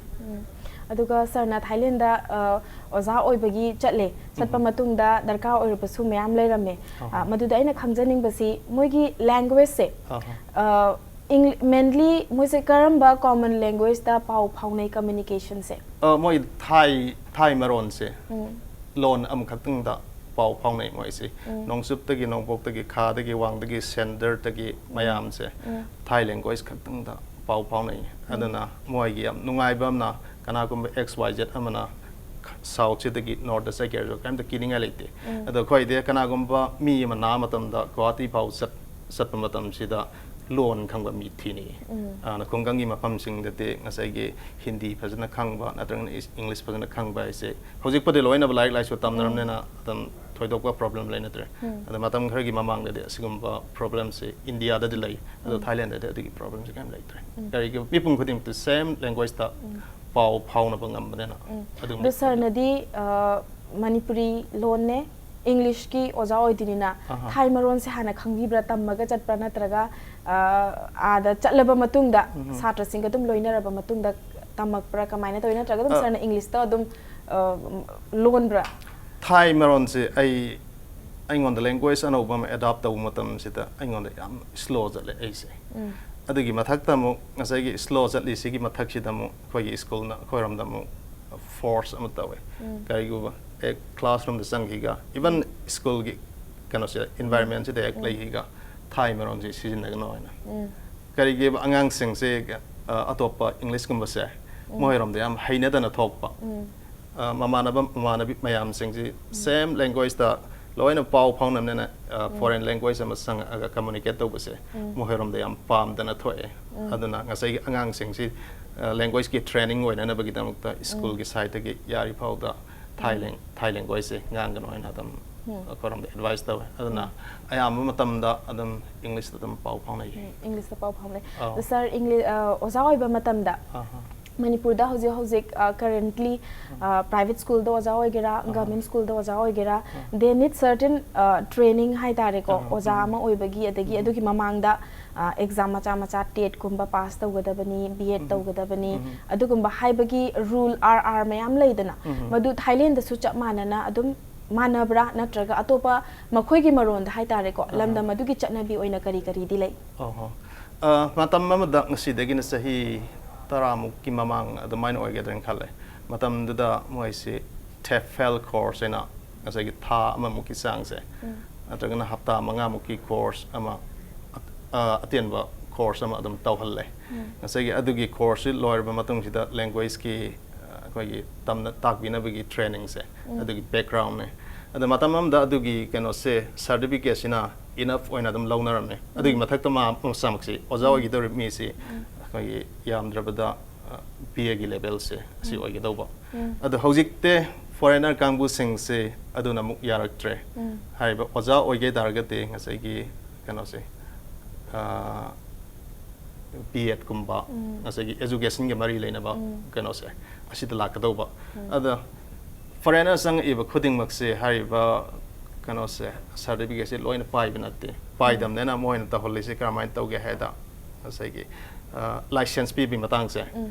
ꯑꯗꯨꯒ ꯁꯥꯔꯅ ꯊꯥꯏꯂꯦꯟꯗ, ꯑ, ꯑꯣꯖꯥ ꯑꯣꯏꯕꯒꯤ ꯆꯠꯂꯦ꯫ ꯆꯠꯄ ꯃꯇꯨꯡꯗ ꯗꯔꯀꯥꯔ ꯑꯣꯏꯔꯛꯄꯁꯨ ꯃꯌꯥꯝ ꯂꯩꯔꯝꯃꯦ꯫ ꯑ, ꯃꯗꯨꯗ ꯑꯩꯅ ꯈꯪꯖꯅꯤꯡꯕꯁꯤ ꯃꯣꯏꯒꯤ ꯂꯦꯡꯒ꯭ꯋꯦꯖꯁꯦ, ꯑ, ꯏꯪ-, mainly ꯃꯣꯏꯁꯦ ꯀꯔꯝꯕ ꯀꯣꯃꯟ ꯂꯦꯡꯒ꯭ꯋꯦꯖꯇ ꯄꯥꯎ ꯐꯥꯎꯅꯩ, ꯀꯝꯃ꯭ꯌꯨꯅꯤꯀꯦꯁꯟꯁꯦ? ꯑ, ꯃꯣꯏ ꯊꯥꯏ, ꯊꯥꯏ ꯃꯔꯣꯟꯁꯦ, ꯂꯣꯟ ꯑꯃꯈꯛꯇꯪꯗ ꯄꯥꯎ ꯐꯥꯎꯅꯩ ꯃꯣꯏꯁꯦ꯫ ꯅꯣꯡꯆꯨꯞꯇꯒꯤ, ꯅꯣꯡꯄꯣꯛꯇꯒꯤ, ꯈꯥꯗꯒꯤ, ꯋꯥꯡꯗꯒꯤ, ꯁꯦꯟꯇꯔꯗꯒꯤ ꯃꯌꯥꯝꯁꯦ ꯊꯥꯏ ꯂꯦꯡꯒ꯭ꯋꯦꯖ ꯈꯛꯇꯪꯗ ꯄꯥꯎ ꯐꯥꯎꯅꯩ꯫ ꯑꯗꯨꯅ ꯃꯣꯏꯒꯤ ꯌꯥꯝ ꯅꯨꯡꯉꯥꯏꯕ ꯑꯃꯅ, ꯀꯅꯥꯒꯨꯝꯕ X Y Z ꯑꯃꯅ ꯁꯥꯎꯠꯁꯤꯗꯒꯤ ꯅꯣꯔꯠꯇ ꯆꯠꯀꯦ ꯍꯥꯏꯔꯁꯨ ꯀꯔꯤꯝꯇ ꯀꯤꯅꯤꯡꯉꯥꯏ ꯂꯩꯇꯦ꯫ ꯑꯗꯣ ꯑꯩꯈꯣꯏꯗꯤ ꯀꯅꯥꯒꯨꯝꯕ ꯃꯤ ꯑꯃ ꯅꯥꯕ ꯃꯇꯝꯗ ꯒꯨꯋꯥꯍꯥꯇꯤ ꯐꯥꯎ ꯆꯠ-, ꯆꯠꯄ ꯃꯇꯝꯁꯤꯗ ꯂꯣꯟ ꯈꯪꯕ ꯃꯤ ꯊꯤꯅꯩ꯫ ꯑꯗꯨꯅ ꯈꯨꯡꯒꯪꯒꯤ ꯃꯐꯝꯁꯤꯡꯗꯗꯤ ꯉꯁꯥꯏꯒꯤ ꯍꯤꯟꯗꯤ ꯐꯖꯅ ꯈꯪꯕ ꯅꯠꯇ꯭ꯔꯒꯅ ꯏꯁ-, ꯏꯪꯂꯤꯁ ꯐꯖꯅ ꯈꯪꯕ ꯍꯥꯏꯁꯦ, ꯍꯧꯖꯤꯛꯄꯨꯗꯤ ꯂꯣꯏꯅꯕ ꯂꯥꯏꯔꯤꯛ ꯂꯥꯏꯁꯨ ꯇꯝꯅꯔꯕꯅꯤꯅ ꯑꯗꯨꯝ ꯊꯣꯏꯗꯣꯛꯄ ꯄ꯭ꯔꯣꯕ꯭ꯂꯦꯝ ꯂꯩꯅꯗ꯭ꯔꯦ꯫ ꯑꯗꯣ ꯃꯇꯝ ꯈꯔꯒꯤ ꯃꯃꯥꯡꯗꯗꯤ ꯑꯁꯤꯒꯨꯝꯕ ꯄ꯭ꯔꯣꯕ꯭ꯂꯦꯝꯁꯦ ꯏꯟꯗꯤꯌꯥꯗꯗꯤ ꯂꯩ, ꯑꯗꯣ ꯊꯥꯏꯂꯦꯟꯗꯗꯤ ꯑꯗꯨꯒꯤ ꯄ꯭ꯔꯣꯕ꯭ꯂꯦꯝꯁꯦ ꯀꯌꯥꯝ ꯂꯩꯇ꯭ꯔꯦ꯫ ꯀꯔꯤꯒꯤ ꯃꯤꯄꯨꯝ ꯈꯨꯗꯤꯡꯃꯛꯇ ꯁꯦꯝ ꯂꯦꯡꯒ꯭ꯋꯦꯖꯇ ꯄꯥꯎ ꯐꯥꯎꯅꯕ ꯉꯝꯕꯅꯤꯅ ꯑꯗꯨꯒꯨꯝꯕ ꯑꯗꯣ ꯁꯥꯔꯅꯗꯤ, ꯑ, ꯃꯅꯤꯄꯨꯔꯤ ꯂꯣꯟꯅꯦ, Englishꯀꯤ ꯑꯣꯖꯥ ꯑꯣꯏꯗꯣꯏꯅꯤꯅ, ꯑꯍꯥ꯫ ꯊꯥꯏ ꯃꯔꯣꯟꯁꯦ ꯍꯥꯟꯅ ꯈꯪꯕꯤꯕ꯭ꯔꯥ, ꯇꯝꯃꯒ ꯆꯠꯄ꯭ꯔꯥ, ꯅꯠꯇ꯭ꯔꯒ, ꯑ, ꯑꯥꯗ ꯆꯠꯂꯕ ꯃꯇꯨꯡꯗ, ꯎꯝ꯫ ꯁꯥꯇ꯭ꯔꯁꯤꯡꯒ ꯑꯗꯨꯝ ꯂꯣꯏꯅꯔꯕ ꯃꯇꯨꯡꯗ ꯇꯝꯃꯛꯄ꯭ꯔꯥ, ꯀꯃꯥꯏꯅ ꯇꯧꯏ? ꯅꯠꯇ꯭ꯔꯒ ꯑꯗꯨꯝ ꯑ꯫ ꯁꯥꯔꯅ Englishꯇ ꯑꯗꯨꯝ, ꯑ, ꯂꯣꯟꯕ꯭ꯔꯥ? ꯊꯥꯏ ꯃꯔꯣꯟꯁꯦ ꯑꯩ, ꯑꯩꯉꯣꯟꯗ language ꯑꯅꯧꯕ ꯑꯃ adapt ꯇꯧꯕ ꯃꯇꯝꯁꯤꯗ ꯑꯩꯉꯣꯟꯗ ꯌꯥꯝ slow ꯆꯠꯂꯦ ꯑꯩꯁꯦ꯫ ꯎꯝ꯫ ꯑꯗꯨꯒꯤ ꯃꯊꯛꯇ ꯑꯃꯨꯛ ꯉꯁꯥꯏꯒꯤ slow ꯆꯠꯂꯤꯁꯤꯒꯤ ꯃꯊꯛꯁꯤꯗ ꯑꯃꯨꯛ ꯑꯩꯈꯣꯏꯒꯤ ꯁ꯭ꯀꯨꯜꯅ ꯑꯩꯈꯣꯏꯔꯣꯝꯗ ꯑꯃꯨꯛ force ꯑꯃ ꯇꯧꯋꯦ꯫ ꯎꯝ꯫ ꯀꯔꯤꯒꯨꯝꯕ ꯍꯦꯛ classroomꯗ ꯆꯪꯈꯤꯒ, even ꯎꯝ꯫ ꯁ꯭ꯀꯨꯜꯒꯤ ꯀꯩꯅꯣꯁꯦ, ꯎꯝ꯫ Environmentꯁꯤꯗ ꯍꯦꯛ ꯎꯝ꯫ ꯂꯩꯈꯤꯒ, ꯊꯥꯏ ꯃꯔꯣꯟꯁꯤ ꯁꯤꯖꯤꯟꯅꯒꯅꯣ ꯍꯥꯏꯅ꯫ ꯎꯝ꯫ ꯀꯔꯤꯒꯤꯕ ꯑꯉꯥꯡꯁꯤꯡꯁꯦ, ꯑ, ꯑꯇꯣꯞꯄ Englishꯀꯨꯝꯕꯁꯦ, ꯎꯝ꯫ ꯃꯣꯏꯔꯣꯝꯗ ꯌꯥꯝ ꯍꯩꯅꯗꯅ ꯊꯣꯛꯄ꯫ ꯎꯝ꯫ ꯑ, ꯃꯃꯥꯟꯅꯕ, ꯃꯃꯥꯟꯅꯕꯤ ꯃꯌꯥꯝꯁꯤꯡꯁꯤ ꯎꯝ꯫ Same languageꯇ ꯂꯣꯏꯅ ꯄꯥꯎ ꯐꯥꯎꯅꯕꯅꯤꯅ, ꯑ, ꯎꯝ꯫ Foreign language ꯑꯃ ꯆꯪꯉꯛꯑꯒ communicate ꯇꯧꯕꯁꯦ, ꯎꯝ꯫ ꯃꯈꯣꯏꯔꯣꯝꯗ ꯌꯥꯝ ꯄꯥꯝꯗꯅ ꯊꯣꯛꯑꯦ꯫ ꯎꯝ꯫ ꯑꯗꯨꯅ ꯉꯁꯥꯏꯒꯤ ꯑꯉꯥꯡꯁꯤꯡꯁꯤ, ꯑ, languageꯀꯤ training ꯑꯣꯏꯅꯅꯕꯒꯤꯗꯃꯛꯇ ꯎꯝ꯫ ꯁ꯭ꯀꯨꯜꯒꯤ sideꯇꯒꯤ ꯌꯥꯔꯤꯐꯥꯎꯗ ꯊꯥꯏ ꯎꯝ꯫ ꯂꯦꯡ-, ꯊꯥꯏ language,ꯁꯦ ꯉꯥꯡꯒꯅꯣ ꯍꯥꯏꯅ ꯑꯗꯨꯝ ꯎꯝ꯫ ꯑꯩꯈꯣꯏꯔꯣꯝꯗ advice ꯇꯧꯋꯦ꯫ ꯑꯗꯨꯅ ꯎꯝ꯫ ꯑꯌꯥꯝꯕ ꯃꯇꯝꯗ ꯑꯗꯨꯝ Englishꯇ ꯑꯗꯨꯝ ꯄꯥꯎ ꯐꯥꯎꯅꯩ꯫ ꯎꯝ, Englishꯇ ꯄꯥꯎ ꯐꯥꯎꯅꯩ꯫ ꯑꯧ꯫ ꯑꯗꯣ sir, English, ꯑ, ꯑꯣꯖꯥ ꯑꯣꯏꯕ ꯃꯇꯝꯗ ꯑꯍꯥ꯫ ꯃꯅꯤꯄꯨꯔꯗ ꯍꯧꯖꯤꯛ ꯍꯧꯖꯤꯛ, ꯑ, currently, ꯑ, private schoolꯗ ꯑꯣꯖꯥ ꯑꯣꯏꯒꯦꯔꯥ, ꯑꯍꯥ꯫ Government schoolꯗ ꯑꯣꯖꯥ ꯑꯣꯏꯒꯦꯔꯥ, ꯑꯍꯥ꯫ They need certain, ꯑ, training ꯍꯥꯏꯇꯥꯔꯦꯀꯣ, ꯑꯍꯥ꯫ ꯑꯣꯖꯥ ꯎꯝ꯫ ꯑꯃ ꯑꯣꯏꯕꯒꯤ, ꯑꯗꯒꯤ ꯎꯝ꯫ ꯑꯗꯨꯒꯤ ꯃꯃꯥꯡꯗ, ꯑ, exam ꯃꯆꯥ ꯃꯆꯥ, TETꯀꯨꯝꯕ pass ꯇꯧꯒꯗꯕꯅꯤ, B.Ed ꯎꯝ꯫ ꯇꯧꯒꯗꯕꯅꯤ, ꯎꯝ꯫ ꯑꯗꯨꯒꯨꯝꯕ ꯍꯥꯏꯕꯒꯤ rule, R R ꯃꯌꯥꯝ ꯂꯩꯗꯅ, ꯎꯝ꯫ ꯃꯗꯨ Thailandꯗꯁꯨ ꯆꯞ ꯃꯥꯟꯅꯅ ꯑꯗꯨꯝ ꯃꯥꯟꯅꯕ꯭ꯔꯥ, ꯅꯠꯇ꯭ꯔꯒ ꯑꯇꯣꯞꯄ ꯃꯈꯣꯏꯒꯤ ꯃꯔꯣꯟꯗ ꯍꯥꯏꯇꯥꯔꯦꯀꯣ, ꯑꯍꯥ꯫ ꯂꯝꯗꯝ ꯑꯗꯨꯒꯤ ꯆꯠꯅꯕꯤ ꯑꯣꯏꯅ ꯀꯔꯤ ꯀꯔꯤꯗꯤ ꯂꯩ? ꯑꯣꯍꯣ꯫ ꯑ, ꯃꯇꯝ ꯑꯃꯗ, ꯉꯁꯤꯗꯒꯤꯅ ꯆꯍꯤ ꯇꯔꯥꯃꯨꯛꯀꯤ ꯃꯃꯥꯡ ꯑꯗꯨꯃꯥꯏꯅ ꯑꯣꯏꯒꯗ꯭ꯔꯥꯅ ꯈꯜꯂꯦ꯫ ꯃꯇꯝꯗꯨꯗ ꯃꯣꯏꯁꯤ TEFL course ꯍꯥꯏꯅ ꯉꯁꯥꯏꯒꯤ ꯊꯥ ꯑꯃꯃꯨꯛꯀꯤ ꯆꯥꯡꯁꯦ, ꯎꯝ꯫ ꯅꯠꯇ꯭ꯔꯒꯅ ꯍꯞꯇꯥ ꯃꯉꯥꯃꯨꯛꯀꯤ course ꯑꯃ, ꯑ, ꯑꯇꯦꯟꯕ course ꯑꯃ ꯑꯗꯨꯝ ꯇꯧꯍꯜꯂꯦ꯫ ꯎꯝ꯫ ꯉꯁꯥꯏꯒꯤ ꯑꯗꯨꯒꯤ courseꯁꯤ ꯂꯣꯏꯔꯕ ꯃꯇꯨꯡꯁꯤꯗ languageꯀꯤ, ꯑ, ꯑꯩꯈꯣꯏꯒꯤ ꯇꯝꯅ ꯇꯥꯛꯄꯤꯅꯕꯒꯤ trainingꯁꯦ, ꯎꯝ꯫ ꯑꯗꯨꯒꯤ backgroundꯅꯦ꯫ ꯑꯗ ꯃꯇꯝ ꯑꯃꯗ ꯑꯗꯨꯒꯤ ꯀꯩꯅꯣꯁꯦ, certificateꯁꯤꯅ enough ꯑꯣꯏꯅ ꯑꯗꯨꯝ ꯂꯧꯅꯔꯝꯃꯦ꯫ ꯑꯗꯨꯒꯤ ꯎꯝ꯫ ꯃꯊꯛꯇ ꯃꯥ-, ꯃꯁꯥꯃꯛꯁꯤ ꯑꯣꯖꯥ ꯎꯝ꯫ ꯑꯣꯏꯒꯗꯧꯔꯤꯕ ꯃꯤꯁꯤ ꯎꯝ꯫ ꯑꯩꯈꯣꯏꯒꯤ ꯌꯥꯝꯗ꯭ꯔꯕꯗ, ꯑ, B.Aꯒꯤ levelꯁꯦ ꯑꯁꯤ ꯎꯝ꯫ ꯑꯣꯏꯒꯗꯧꯕ꯫ ꯎꯝ꯫ ꯑꯗꯣ ꯍꯧꯖꯤꯛꯇꯤ foreigner ꯀꯥꯡꯕꯨꯁꯤꯡꯁꯦ ꯑꯗꯨꯅ ꯑꯃꯨꯛ ꯌꯥꯔꯛꯇ꯭ꯔꯦ꯫ ꯎꯝ꯫ ꯍꯥꯏꯔꯤꯕ ꯑꯣꯖꯥ ꯑꯣꯏꯒꯦ ꯇꯥꯔꯒꯗꯤ ꯉꯁꯥꯏꯒꯤ ꯀꯩꯅꯣꯁꯦ, ꯑ, B.Edꯀꯨꯝꯕ, ꯎꯝ꯫ ꯉꯁꯥꯏꯒꯤ educationꯒ ꯃꯔꯤ ꯂꯩꯅꯕ ꯎꯝ꯫ ꯀꯩꯅꯣꯁꯦ, ꯑꯁꯤꯗ ꯂꯥꯛꯀꯗꯧꯕ꯫ ꯎꯝ꯫ ꯑꯗ foreigner ꯆꯪꯉꯛꯏꯕ ꯈꯨꯗꯤꯡꯃꯛꯁꯦ ꯍꯥꯏꯔꯤꯕ ꯀꯩꯅꯣꯁꯦ, ꯁꯥꯔꯇꯤꯐꯤꯀꯦꯠꯁꯦ ꯂꯣꯏꯅ ꯄꯥꯏꯕ ꯅꯠꯇꯦ꯫ ꯄꯥꯏꯗꯕꯅꯤꯅ ꯃꯣꯏꯅ ꯇꯧꯍꯜꯂꯤꯁꯦ ꯀꯔꯝꯍꯥꯏꯅ ꯇꯧꯒꯦ ꯍꯥꯏꯗ, ꯉꯁꯥꯏꯒꯤ ꯂꯥꯏꯁꯦꯟꯁ ꯄꯤꯕꯒꯤ ꯃꯇꯥꯡꯁꯦ, ꯎꯝ꯫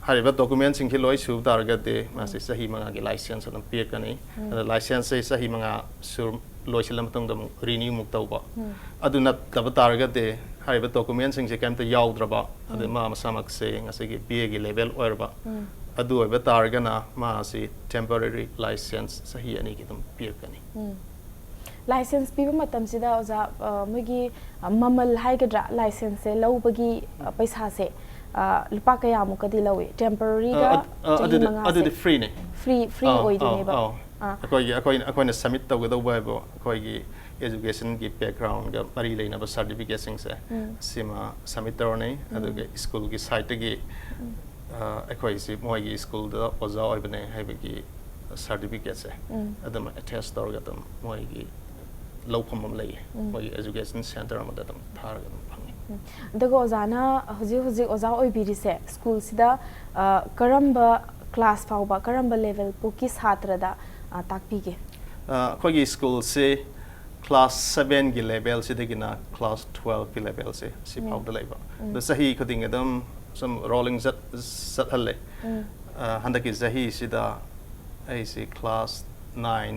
ꯍꯥꯏꯔꯤꯕ ꯗꯣꯀꯨꯃꯦꯟꯁꯤꯡꯁꯤ ꯂꯣꯏ ꯁꯨ ꯇꯥꯔꯒꯗꯤ ꯃꯥꯁꯤ ꯆꯍꯤ ꯃꯉꯥꯒꯤ ꯂꯥꯏꯁꯦꯟꯁ ꯑꯗꯨꯝ ꯄꯤꯔꯛꯀꯅꯤ꯫ ꯎꯝ꯫ ꯑꯗ ꯂꯥꯏꯁꯦꯟꯁꯁꯦ ꯆꯍꯤ ꯃꯉꯥ ꯁꯨ ꯂꯣꯏꯁꯤꯜꯂ ꯃꯇꯨꯡꯗ ꯑꯃꯨꯛ ꯔꯤꯅ꯭ꯌꯨ ꯑꯃꯨꯛ ꯇꯧꯕ꯫ ꯎꯝ꯫ ꯑꯗꯨ ꯅꯠꯇꯕ ꯇꯥꯔꯒꯗꯤ ꯍꯥꯏꯔꯤꯕ ꯗꯣꯀꯨꯃꯦꯟꯁꯤꯡꯁꯦ ꯀꯩꯝꯇ ꯌꯥꯎꯗ꯭ꯔꯕ, ꯑꯗꯩ ꯎꯝ꯫ ꯃꯥ ꯃꯁꯥꯃꯛꯁꯦ ꯉꯁꯥꯏꯒꯤ ꯕꯤ ꯑꯦꯒꯤ ꯂꯦꯚꯦꯜ ꯑꯣꯏꯔꯕ, ꯎꯝ꯫ ꯑꯗꯨ ꯑꯣꯏꯕ ꯇꯥꯔꯒꯅ ꯃꯥꯁꯤ ꯇꯦꯝꯄꯔꯔꯤ ꯂꯥꯏꯁꯦꯟꯁ ꯆꯍꯤ ꯑꯅꯤꯒꯤ ꯑꯗꯨꯝ ꯄꯤꯔꯛꯀꯅꯤ꯫ ꯎꯝ꯫ ꯂꯥꯏꯁꯦꯟꯁ ꯄꯤꯕ ꯃꯇꯝꯁꯤꯗ ꯑꯣꯖꯥ, ꯑ, ꯃꯣꯏꯒꯤ, ꯑ, ꯃꯃꯜ ꯍꯥꯏꯒꯗ꯭ꯔꯥ, ꯂꯥꯏꯁꯦꯟꯁꯁꯦ ꯂꯧꯕꯒꯤ, ꯑ, ꯄꯩꯁꯥꯁꯦ, ꯑ, ꯂꯨꯄꯥ ꯀꯌꯥꯃꯨꯛꯀꯗꯤ ꯂꯧꯏ? ꯇꯦꯝꯄꯔꯔꯤꯒ ꯑ, ꯑꯗ-, ꯑ, ꯆꯍꯤ ꯑꯗꯨꯗꯤ, ꯃꯉꯥꯁꯦ? ꯑꯗꯨꯗꯤ ꯐ꯭ꯔꯤꯅꯦ꯫ ꯐ꯭ꯔꯤ, ꯐ꯭ꯔꯤ ꯑꯥ, ꯑꯣꯏꯗꯣꯏꯅꯦꯕ? ꯑꯥ, ꯑꯥ꯫ ꯑꯥ꯫ ꯑꯩꯈꯣꯏꯒꯤ, ꯑꯩꯈꯣꯏꯅ, ꯑꯩꯈꯣꯏꯅ ꯁꯕꯃꯤꯠ ꯇꯧꯒꯗꯧꯕ ꯍꯥꯏꯕꯨ ꯑꯩꯈꯣꯏꯒꯤ ꯑꯦꯖꯨꯀꯦꯁꯟꯒꯤ ꯕꯦꯛꯒ꯭ꯔꯥꯎꯟꯒ ꯃꯔꯤ ꯂꯩꯅꯕ ꯁꯥꯔꯇꯤꯐꯤꯀꯦꯠꯁꯤꯡꯁꯦ, ꯎꯝ꯫ ꯁꯤꯃ ꯁꯕꯃꯤꯠ ꯇꯧꯔꯅꯤ꯫ ꯎꯝ꯫ ꯑꯗꯨꯒ ꯁ꯭ꯀꯨꯜꯒꯤ ꯁꯥꯏꯠꯇꯒꯤ, ꯎꯝ꯫ ꯑ, ꯑꯩꯈꯣꯏꯁꯤ ꯃꯣꯏꯒꯤ ꯁ꯭ꯀꯨꯜꯗ ꯑꯣꯖꯥ ꯑꯣꯏꯕꯅꯦ ꯍꯥꯏꯕꯒꯤ ꯁꯥꯔꯇꯤꯐꯤꯀꯦꯠꯁꯦ, ꯎꯝ꯫ ꯑꯗꯨꯝ ꯑꯦꯇꯦꯁ ꯇꯧꯔꯒ ꯑꯗꯨꯝ ꯃꯣꯏꯒꯤ ꯂꯧꯐꯝ ꯑꯃ ꯂꯩꯌꯦ꯫ ꯎꯝ꯫ ꯃꯣꯏꯒꯤ ꯑꯦꯖꯨꯀꯦꯁꯟ ꯁꯦꯟꯇꯔ ꯑꯃꯗ ꯑꯗꯨꯝ ꯊꯥꯔꯒ ꯑꯗꯨꯝ ꯐꯪꯉꯤ꯫ ꯎꯝ꯫ ꯑꯗꯨꯒ ꯑꯣꯖꯥꯅ ꯍꯧꯖꯤꯛ ꯍꯧꯖꯤꯛ ꯑꯣꯖꯥ ꯑꯣꯏꯕꯤꯔꯤꯁꯦ ꯁ꯭ꯀꯨꯜꯁꯤꯗ, ꯑ, ꯀꯔꯝꯕ ꯀ꯭ꯂꯥꯁ ꯐꯥꯎꯕ, ꯀꯔꯝꯕ ꯂꯦꯚꯦꯜ ꯐꯥꯎꯒꯤ ꯁꯥꯇ꯭ꯔꯗ, ꯑ, ꯇꯥꯛꯄꯤꯒꯦ? ꯑ, ꯑꯩꯈꯣꯏꯒꯤ ꯁ꯭ꯀꯨꯜꯁꯤ ꯀ꯭ꯂꯥꯁ ꯁꯕꯦꯟꯒꯤ ꯂꯦꯚꯦꯜꯁꯤꯗꯒꯤꯅ ꯀ꯭ꯂꯥꯁ ꯇꯨꯋꯦꯜꯐꯀꯤ ꯂꯦꯚꯦꯜꯁꯦ ꯁꯤ ꯎꯝ꯫ ꯐꯥꯎꯗ ꯂꯩꯕ꯫ ꯎꯝ꯫ ꯑꯗꯣ ꯆꯍꯤ ꯈꯨꯗꯤꯡꯒꯤ ꯑꯗꯨꯝ ꯁꯨꯝ ꯔꯣꯂꯤꯡ ꯆꯠ-, ꯆꯠꯍꯜꯂꯦ꯫ ꯎꯝ꯫ ꯑ, ꯍꯟꯗꯛꯀꯤ ꯆꯍꯤꯁꯤꯗ ꯑꯩꯁꯤ ꯀ꯭ꯂꯥꯁ ꯅꯥꯏꯟ,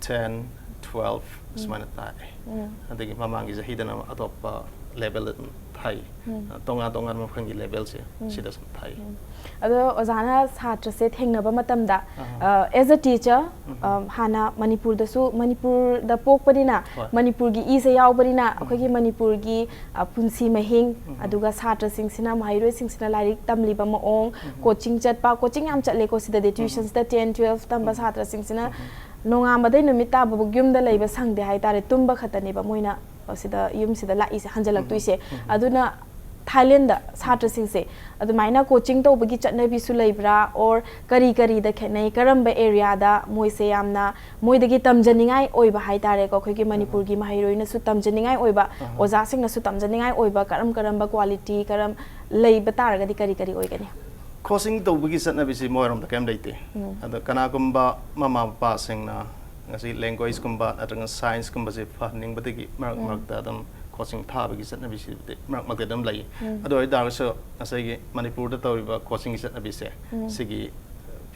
ꯇꯦꯟ, ꯇꯨꯋꯦꯜꯐ ꯎꯝ꯫ ꯁꯨꯃꯥꯏꯅ ꯇꯥꯛꯑꯦ꯫ ꯎꯝ꯫ ꯑꯗꯒꯤ ꯃꯃꯥꯡꯒꯤ ꯆꯍꯤꯗꯅ ꯑꯃꯨꯛ ꯑꯇꯣꯞꯄ ꯂꯦꯚꯦꯜꯗ ꯑꯗꯨꯝ ꯊꯥꯏ꯫ ꯎꯝ꯫ ꯑ, ꯇꯣꯉꯥꯟ ꯇꯣꯉꯥꯟꯕ ꯃꯈꯜꯒꯤ ꯂꯦꯚꯦꯜꯁꯦ ꯎꯝ꯫ ꯁꯤꯗ ꯁꯨꯝ ꯊꯥꯏ꯫ ꯎꯝ꯫ ꯑꯗꯣ ꯑꯣꯖꯥꯅ ꯁꯥꯇ꯭ꯔꯁꯦ ꯊꯦꯡꯅꯕ ꯃꯇꯝꯗ, ꯑꯍꯥ꯫ ꯑ, as a teacher, ꯎꯝ꯫ ꯑ, ꯍꯥꯟꯅ ꯃꯅꯤꯄꯨꯔꯗꯁꯨ, ꯃꯅꯤꯄꯨꯔꯗ ꯄꯣꯛꯄꯅꯤꯅ, ꯍꯣꯏ꯫ ꯃꯅꯤꯄꯨꯔꯒꯤ ꯏꯁꯦ ꯌꯥꯎꯕꯅꯤꯅ, ꯎꯝ꯫ ꯑꯩꯈꯣꯏꯒꯤ ꯃꯅꯤꯄꯨꯔꯒꯤ, ꯑ, ꯄꯨꯟꯁꯤ ꯃꯍꯤꯡ, ꯎꯝ꯫ ꯑꯗꯨꯒ ꯁꯥꯇ꯭ꯔꯁꯤꯡꯁꯤꯅ, ꯃꯍꯩꯔꯣꯏꯁꯤꯡꯁꯤꯅ ꯂꯥꯏꯔꯤꯛ ꯇꯝꯂꯤꯕ ꯃꯑꯣꯡ, ꯎꯝ꯫ ꯀꯣꯆꯤꯡ ꯆꯠꯄ, ꯀꯣꯆꯤꯡ ꯌꯥꯝ ꯆꯠꯂꯦꯀꯣ ꯁꯤꯗꯗꯤ, ꯎꯝ꯫ ꯇ꯭ꯌꯨꯁꯟꯁꯤꯗ ꯇꯦꯟ, ꯇꯨꯋꯦꯜꯐ ꯇꯝꯕ ꯎꯝ꯫ ꯁꯥꯇ꯭ꯔꯁꯤꯡꯁꯤꯅ ꯎꯝ꯫ ꯅꯣꯡꯉꯥꯟꯕꯗꯩ ꯅꯨꯃꯤꯠ ꯇꯥꯕꯕꯨꯛ ꯌꯨꯝꯗ ꯂꯩꯕ ꯁꯪꯗꯦ ꯍꯥꯏꯇꯥꯔꯦ, ꯇꯨꯝꯕ ꯈꯛꯇꯅꯦꯕ ꯃꯣꯏꯅ ꯁꯤꯗ, ꯌꯨꯝꯁꯤꯗ ꯂꯥꯛꯏꯁꯦ, ꯍꯟꯖꯜꯂꯛꯇꯣꯏꯁꯦ꯫ ꯎꯝ, ꯎꯝ꯫ ꯑꯗꯨꯅ ꯊꯥꯏꯂꯦꯟꯗ ꯁꯥꯇ꯭ꯔꯁꯤꯡꯁꯦ ꯑꯗꯨꯃꯥꯏꯅ ꯀꯣꯆꯤꯡ ꯇꯧꯕꯒꯤ ꯆꯠꯅꯕꯤꯁꯨ ꯂꯩꯕ꯭ꯔꯥ? Or ꯀꯔꯤ ꯀꯔꯤꯗ ꯈꯦꯠꯅꯩ? ꯀꯔꯝꯕ ꯑꯦꯔꯤꯌꯥꯗ ꯃꯣꯏꯁꯦ ꯌꯥꯝꯅ ꯃꯣꯏꯗꯒꯤ ꯇꯝꯖꯅꯤꯡꯉꯥꯏ ꯑꯣꯏꯕ ꯍꯥꯏꯇꯥꯔꯦꯀꯣ, ꯑꯩꯈꯣꯏꯒꯤ ꯑꯍꯥ꯫ ꯃꯅꯤꯄꯨꯔꯒꯤ ꯃꯍꯩꯔꯣꯏꯅꯁꯨ ꯇꯝꯖꯅꯤꯡꯉꯥꯏ ꯑꯣꯏꯕ, ꯑꯍꯥ꯫ ꯑꯣꯖꯥꯁꯤꯡꯅꯁꯨ ꯇꯝꯖꯅꯤꯡꯉꯥꯏ ꯑꯣꯏꯕ ꯀꯔꯝ ꯀꯔꯝꯕ ꯀ꯭ꯋꯥꯂꯤꯇꯤ, ꯀꯔꯝ ꯂꯩꯕ ꯇꯥꯔꯒꯗꯤ ꯀꯔꯤ ꯀꯔꯤ ꯑꯣꯏꯒꯅꯤ? ꯀꯣꯆꯤꯡ ꯇꯧꯕꯒꯤ ꯆꯠꯅꯕꯤꯁꯤ ꯃꯣꯏꯔꯣꯝꯗ ꯀꯔꯤꯝ ꯂꯩꯇꯦ꯫ ꯎꯝ꯫ ꯑꯗꯣ ꯀꯅꯥꯒꯨꯝꯕ ꯃꯃꯥ ꯃꯄꯥꯁꯤꯡꯅ ꯉꯁꯤ languageꯀꯨꯝꯕ ꯅꯠꯇ꯭ꯔꯒ scienceꯀꯨꯝꯕꯁꯦ ꯐꯍꯟꯅꯤꯡꯕꯗꯒꯤ ꯃꯔꯛ ꯃꯔꯛꯇ ꯑꯗꯨꯝ coaching ꯊꯥꯕꯒꯤ ꯆꯠꯅꯕꯤꯁꯤꯕꯨꯗꯤ ꯃꯔꯛ ꯃꯔꯛꯇ ꯑꯗꯨꯝ ꯂꯩ꯫ ꯑꯗꯨ ꯑꯣꯏꯇꯥꯔꯒꯁꯨ ꯉꯁꯥꯏꯒꯤ ꯃꯅꯤꯄꯨꯔꯗ ꯇꯧꯔꯤꯕ coachingꯒꯤ ꯆꯠꯅꯕꯤꯁꯦ, ꯁꯤꯒꯤ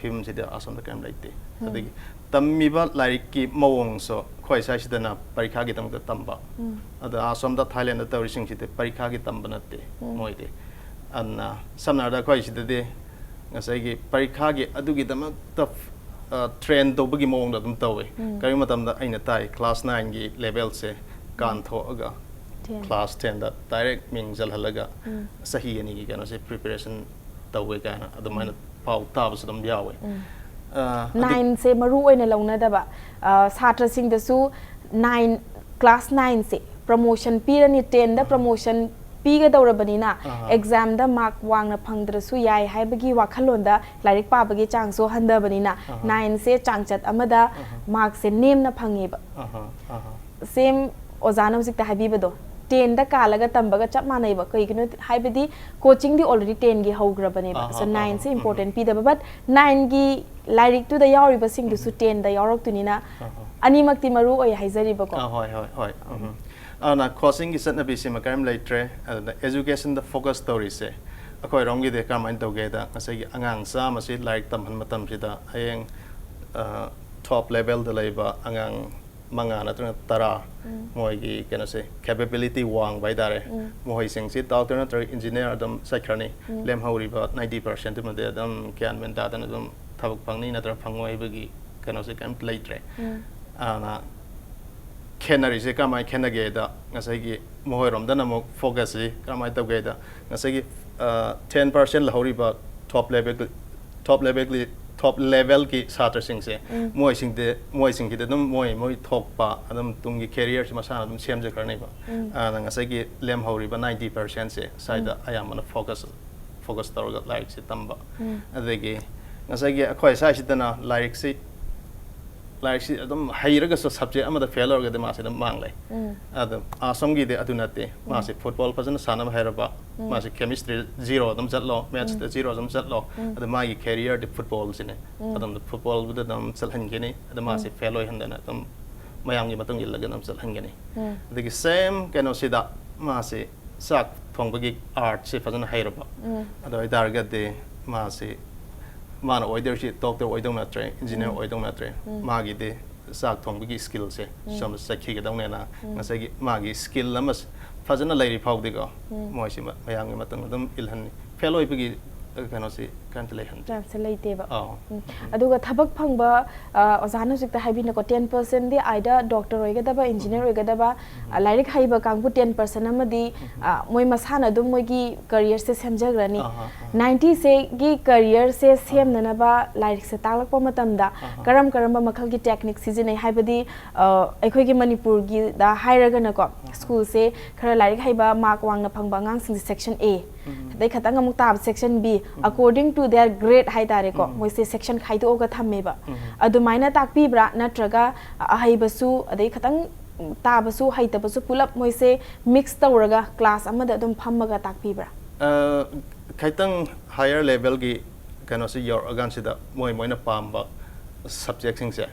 ꯐꯤꯕꯝꯁꯤꯗꯤ ꯑꯁꯣꯝꯗ ꯀꯔꯤꯝ ꯂꯩꯇꯦ꯫ ꯑꯗꯒꯤ ꯇꯝꯃꯤꯕ ꯂꯥꯏꯔꯤꯛꯀꯤ ꯃꯑꯣꯡꯁꯨ ꯑꯩꯈꯣꯏ ꯁ꯭ꯋꯥꯏꯁꯤꯗꯅ ꯄꯔꯤꯈꯥꯒꯤꯗꯃꯛꯇ ꯇꯝꯕ, ꯑꯗ ꯑꯁꯣꯝꯗ ꯊꯥꯏꯂꯦꯟꯗ ꯇꯧꯔꯤꯁꯤꯡꯁꯤꯗꯤ ꯄꯔꯤꯈꯥꯒꯤ ꯇꯝꯕ ꯅꯠꯇꯦ ꯃꯣꯏꯗꯤ꯫ ꯑꯗꯨꯅ ꯁꯝꯅ ꯍꯥꯏꯔꯕꯗ ꯑꯩꯈꯣꯏ ꯁꯤꯗꯗꯤ ꯉꯁꯥꯏꯒꯤ ꯄꯔꯤꯈꯥꯒꯤ ꯑꯗꯨꯒꯤꯗꯃꯛꯇ ꯑ, train ꯇꯧꯕꯒꯤ ꯃꯑꯣꯡꯗ ꯑꯗꯨꯝ ꯇꯧꯋꯦ꯫ ꯀꯔꯤꯒꯨꯝꯕ ꯃꯇꯝꯗ ꯑꯩꯅ ꯇꯥꯏ class nineꯒꯤ levelꯁꯦ ꯀꯥꯟꯊꯣꯛꯑꯒ class tenꯗ direct ꯃꯤꯡ ꯆꯜꯍꯜꯂꯒ ꯆꯍꯤ ꯑꯅꯤꯒꯤ ꯀꯩꯅꯣꯁꯦ preparation ꯇꯧꯋꯦ ꯀꯥꯏꯅ ꯑꯗꯨꯃꯥꯏꯅ ꯄꯥꯎ ꯇꯥꯕꯁꯨ ꯑꯗꯨꯝ ꯌꯥꯎꯋꯦ꯫ ꯑ, ꯑꯗꯨ- ꯅꯥꯏꯟꯁꯦ ꯃꯔꯨ ꯑꯣꯏꯅ ꯂꯧꯅꯗꯕ, ꯑ, ꯁꯥꯇ꯭ꯔꯁꯤꯡꯗꯁꯨ ꯅꯥꯏꯟ, class nineꯁꯦ promotion ꯄꯤꯔꯅꯤ, tenꯗ promotion ꯄꯤꯒꯗꯧꯔꯕꯅꯤꯅ examꯗ mark ꯋꯥꯡꯅ ꯐꯪꯗ꯭ꯔꯁꯨ ꯌꯥꯏ ꯍꯥꯏꯕꯒꯤ ꯋꯥꯈꯜꯂꯣꯟꯗ ꯂꯥꯏꯔꯤꯛ ꯄꯥꯕꯒꯤ ꯆꯥꯡꯁꯨ ꯍꯟꯊꯕꯅꯤꯅ nineꯁꯦ ꯆꯥꯡꯆꯠ ꯑꯃꯗ markꯁꯦ ꯅꯦꯝꯅ ꯐꯪꯉꯦꯕ꯫ ꯑꯍꯥ, ꯑꯍꯥ꯫ Same ꯑꯣꯖꯥꯅ ꯍꯧꯖꯤꯛꯇ ꯍꯥꯏꯕꯤꯕꯗꯣ, tenꯗ ꯀꯥꯜꯂꯒ ꯇꯝꯕꯒ ꯆꯞ ꯃꯥꯟꯅꯩꯕ꯫ ꯀꯩꯒꯤꯅꯣ ꯍꯥꯏꯕꯗꯤ coachingꯗꯤ already tenꯒꯤ ꯍꯧꯈ꯭ꯔꯕꯅꯦꯕ꯫ ꯑꯍꯥ, So ꯑꯍꯥ, nineꯁꯦ ꯎꯝ꯫ important ꯄꯤꯗꯕ, but nineꯒꯤ ꯂꯥꯏꯔꯤꯛꯇꯨꯗ ꯌꯥꯎꯔꯤꯕꯁꯤꯡꯗꯨꯁꯨ tenꯗ ꯌꯥꯎꯔꯛꯇꯣꯏꯅꯤꯅ ꯑꯍꯥ꯫ ꯑꯅꯤꯃꯛꯇꯤ ꯃꯔꯨ ꯑꯣꯏ ꯍꯥꯏꯖꯔꯤꯕꯀꯣ꯫ ꯑꯥ, ꯍꯣꯏ, ꯍꯣꯏ, ꯍꯣꯏ꯫ ꯎꯝ꯫ ꯑꯗꯨꯅ coachingꯒꯤ ꯆꯠꯅꯕꯤꯁꯤꯃ ꯀꯔꯤꯝ ꯂꯩꯇ꯭ꯔꯦ꯫ ꯑꯗꯨꯅ educationꯗ focus ꯇꯧꯔꯤꯁꯦ ꯑꯩꯈꯣꯏꯔꯣꯝꯒꯤꯗꯤ ꯀꯔꯝꯍꯥꯏꯅ ꯇꯧꯒꯦꯗ, ꯉꯁꯥꯏꯒꯤ ꯑꯉꯥꯡ ꯆꯥꯝꯃꯁꯤ ꯂꯥꯏꯔꯤꯛ ꯇꯝꯍꯟ ꯃꯇꯝꯁꯤꯗ ꯍꯌꯦꯡ, ꯑ, top levelꯗ ꯂꯩꯕ ꯑꯉꯥꯡ ꯃꯉꯥ ꯅꯠꯇ꯭ꯔꯒ ꯇꯔꯥ, ꯃꯣꯏꯒꯤ ꯀꯩꯅꯣꯁꯦ, capability ꯋꯥꯡꯕ ꯍꯥꯏꯇꯥꯔꯦ, ꯃꯈꯣꯏꯁꯤꯡꯁꯤ doctor ꯅꯠꯇ꯭ꯔꯒ engineer ꯑꯗꯨꯝ ꯆꯠꯈ꯭ꯔꯅꯤ꯫ ꯂꯦꯝꯍꯧꯔꯤꯕ ninety percentꯗꯨꯃꯗꯤ ꯑꯗꯨꯝ ꯒ꯭ꯌꯥꯟ ꯃꯦꯟ ꯇꯥꯗꯅ ꯑꯗꯨꯝ ꯊꯕꯛ ꯐꯪꯅꯤ ꯅꯠꯇ꯭ꯔꯒ ꯐꯪꯉꯣꯏ ꯍꯥꯏꯕꯒꯤ ꯀꯩꯅꯣꯁꯦ ꯀꯩꯝꯇ ꯂꯩꯇ꯭ꯔꯦ꯫ ꯑꯗꯨꯅ ꯈꯦꯠꯅꯔꯤꯁꯦ ꯀꯃꯥꯏꯅ ꯈꯦꯠꯅꯒꯦꯗ, ꯉꯁꯥꯏꯒꯤ ꯃꯈꯣꯏꯔꯣꯝꯗꯅ ꯑꯃꯨꯛ focusꯁꯤ ꯀꯃꯥꯏꯅ ꯇꯧꯒꯦꯗ, ꯉꯁꯥꯏꯒꯤ, ꯑ, ten percent ꯂꯧꯍꯧꯔꯤꯕ top level, top levelꯒꯤ, top levelꯒꯤ ꯁꯥꯇ꯭ꯔꯁꯤꯡꯁꯦ, ꯃꯣꯏꯁꯤꯡꯗꯤ, ꯃꯣꯏꯁꯤꯡꯒꯤꯗꯤ ꯑꯗꯨꯝ ꯃꯣꯏ, ꯃꯣꯏ ꯊꯣꯛꯄ ꯑꯗꯨꯝ ꯇꯨꯡꯒꯤ careerꯁꯤ ꯃꯁꯥꯅ ꯑꯗꯨꯝ ꯁꯦꯝꯖꯈ꯭ꯔꯅꯦꯕ꯫ ꯑꯗꯨꯅ ꯉꯁꯥꯏꯒꯤ ꯂꯦꯝꯍꯧꯔꯤꯕ ninety percentꯁꯦ ꯁ꯭ꯋꯥꯏꯗ ꯑꯌꯥꯝꯕꯅ focus, focus ꯇꯧꯔꯒ ꯂꯥꯏꯔꯤꯛꯁꯦ ꯇꯝꯕ꯫ ꯑꯗꯒꯤ ꯉꯁꯥꯏꯒꯤ ꯑꯩꯈꯣꯏ ꯁ꯭ꯋꯥꯏꯁꯤꯗꯅ ꯂꯥꯏꯔꯤꯛꯁꯤ, ꯂꯥꯏꯔꯤꯛꯁꯤ ꯑꯗꯨꯝ ꯍꯩꯔꯒꯁꯨ subject ꯑꯃꯗ fail ꯑꯣꯏꯔꯒꯗꯤ ꯃꯥꯁꯦ ꯑꯗꯨꯝ ꯃꯥꯡꯂꯦ꯫ ꯑꯗꯣ ꯑꯁꯣꯝꯒꯤꯗꯤ ꯑꯗꯨ ꯅꯠꯇꯦ꯫ ꯃꯥꯁꯦ football ꯐꯖꯅ ꯁꯥꯟꯅꯕ ꯍꯩꯔꯕ, ꯃꯥꯁꯦ ꯀꯦꯃꯤꯁꯇ꯭ꯔꯤ ꯖꯤꯔꯣ ꯑꯗꯨꯝ ꯆꯠꯂꯣ, ꯃꯦꯠꯁꯇ ꯖꯤꯔꯣ ꯑꯗꯨꯝ ꯆꯠꯂꯣ, ꯑꯗ ꯃꯥꯒꯤ ꯀꯦꯔꯤꯌꯔꯗꯤ ꯐꯨꯠꯕꯣꯜꯁꯤꯅꯦ꯫ ꯑꯗꯣꯝꯗ ꯐꯨꯠꯕꯣꯜꯗꯨꯗ ꯑꯗꯨꯝ ꯆꯠꯍꯟꯒꯅꯤ, ꯑꯗ ꯃꯥꯁꯦ ꯐꯦꯜ ꯑꯣꯏꯍꯟꯗꯅ ꯑꯗꯨꯝ ꯃꯌꯥꯝꯒꯤ ꯃꯇꯨꯡ ꯏꯜꯂꯒ ꯑꯗꯨꯝ ꯆꯠꯍꯟꯒꯅꯤ꯫ ꯑꯗꯒꯤ ꯁꯦꯝ ꯀꯩꯅꯣꯁꯤꯗ ꯃꯥꯁꯦ ꯆꯥꯛ ꯊꯣꯡꯕꯒꯤ ꯑꯥꯔꯠꯁꯦ ꯐꯖꯅ ꯍꯩꯔꯕ, ꯑꯗꯨ ꯑꯣꯏꯇꯥꯔꯒꯗꯤ ꯃꯥꯁꯦ ꯃꯥꯅ ꯑꯣꯏꯗꯣꯏꯁꯤ ꯗꯣꯛꯇꯔ ꯑꯣꯏꯗꯧ ꯅꯠꯇ꯭ꯔꯦ, ꯏꯟꯖꯤꯅꯤꯌꯔ ꯑꯣꯏꯗꯧ ꯅꯠꯇ꯭ꯔꯦ꯫ ꯃꯥꯒꯤꯗꯤ ꯆꯥꯛ ꯊꯣꯡꯕꯒꯤ ꯁ꯭ꯀꯤꯜꯁꯦ ꯁꯣꯝꯗ ꯆꯠꯈꯤꯒꯗꯧꯅꯦꯅ ꯉꯁꯥꯏꯒꯤ ꯃꯥꯒꯤ ꯁ꯭ꯀꯤꯜ ꯑꯃ ꯐꯖꯅ ꯂꯩꯔꯤ ꯐꯥꯎꯗꯤꯀꯣ, ꯃꯣꯏꯁꯤ ꯃ-, ꯃꯌꯥꯝꯒꯤ ꯃꯇꯨꯡ ꯑꯗꯨꯝ ꯏꯜꯍꯟꯅꯤ꯫ ꯐꯦꯜ ꯑꯣꯏꯕꯒꯤ, ꯑ, ꯀꯩꯅꯣꯁꯤ ꯀꯔꯤꯝꯇ ꯂꯩꯍꯟꯗꯦ꯫ ꯆꯥꯟꯁꯁꯦ ꯂꯩꯇꯦꯕ꯫ ꯑꯥꯎ꯫ ꯎꯝ꯫ ꯑꯗꯨꯒ ꯊꯕꯛ ꯐꯪꯕ, ꯑ, ꯑꯣꯖꯥꯅ ꯍꯧꯖꯤꯛꯇ ꯍꯥꯏꯕꯤꯅꯀꯣ, ten percentꯗꯤ either ꯗꯣꯛꯇꯔ ꯑꯣꯏꯒꯗꯕ, ꯏꯟꯖꯤꯅꯤꯌꯔ ꯑꯣꯏꯒꯗꯕ, ꯑ, ꯂꯥꯏꯔꯤꯛ ꯍꯩꯕ ꯀꯥꯡꯕꯨ ten percent ꯑꯃꯗꯤ, ꯑ, ꯃꯣꯏ ꯃꯁꯥꯅ ꯑꯗꯨꯝ ꯃꯣꯏꯒꯤ ꯀꯔꯤꯌꯔꯁꯦ ꯁꯦꯝꯖꯈ꯭ꯔꯅꯤ꯫ ꯑꯍꯥ, ꯑꯍꯥ꯫ Ninetyꯁꯦꯒꯤ ꯀꯔꯤꯌꯔꯁꯦ ꯁꯦꯝꯅꯅꯕ ꯂꯥꯏꯔꯤꯛꯁꯦ ꯇꯥꯛꯂꯛꯄ ꯃꯇꯝꯗ ꯑꯍꯥ꯫ ꯀꯔꯝ ꯀꯔꯝꯕ ꯃꯈꯜꯒꯤ ꯇꯦꯛꯅꯤꯛ ꯁꯤꯖꯤꯟꯅꯩ? ꯍꯥꯏꯕꯗꯤ, ꯑ, ꯑꯩꯈꯣꯏꯒꯤ ꯃꯅꯤꯄꯨꯔꯒꯤꯗ ꯍꯥꯏꯔꯒꯅꯀꯣ, ꯁ꯭ꯀꯨꯜꯁꯦ ꯈꯔ ꯂꯥꯏꯔꯤꯛ ꯍꯩꯕ, ꯃꯥꯔꯛ ꯋꯥꯡꯅ ꯐꯪꯕ ꯑꯉꯥꯡꯁꯤꯡꯁꯦ section A, ꯑꯗꯩ ꯈꯇꯪ ꯑꯃꯨꯛ ꯇꯥꯕ section B, according to their grade ꯍꯥꯏꯇꯥꯔꯦꯀꯣ, ꯃꯣꯏꯁꯦ section ꯈꯥꯏꯗꯣꯛꯑꯒ ꯊꯝꯃꯦꯕ꯫ ꯑꯗꯨꯃꯥꯏꯅ ꯇꯥꯛꯄꯤꯕ꯭ꯔꯥ? ꯅꯠꯇ꯭ꯔꯒ ꯑꯍꯩꯕꯁꯨ, ꯑꯗꯩ ꯈꯇꯪ ꯇꯥꯕꯁꯨ, ꯍꯩꯇꯕꯁꯨ ꯄꯨꯂꯞ ꯃꯣꯏꯁꯦ mix ꯇꯧꯔꯒ class ꯑꯃꯗ ꯑꯗꯨꯝ ꯐꯝꯃꯒ ꯇꯥꯛꯄꯤꯕ꯭ꯔꯥ? ꯑ, ꯈꯤꯇꯪ higher levelꯒꯤ ꯀꯩꯅꯣꯁꯤ ꯌꯧꯔꯛꯑꯀꯥꯟꯁꯤꯗ ꯃꯣꯏ ꯃꯣꯏꯅ ꯄꯥꯝꯕ subjectꯁꯤꯡꯁꯦ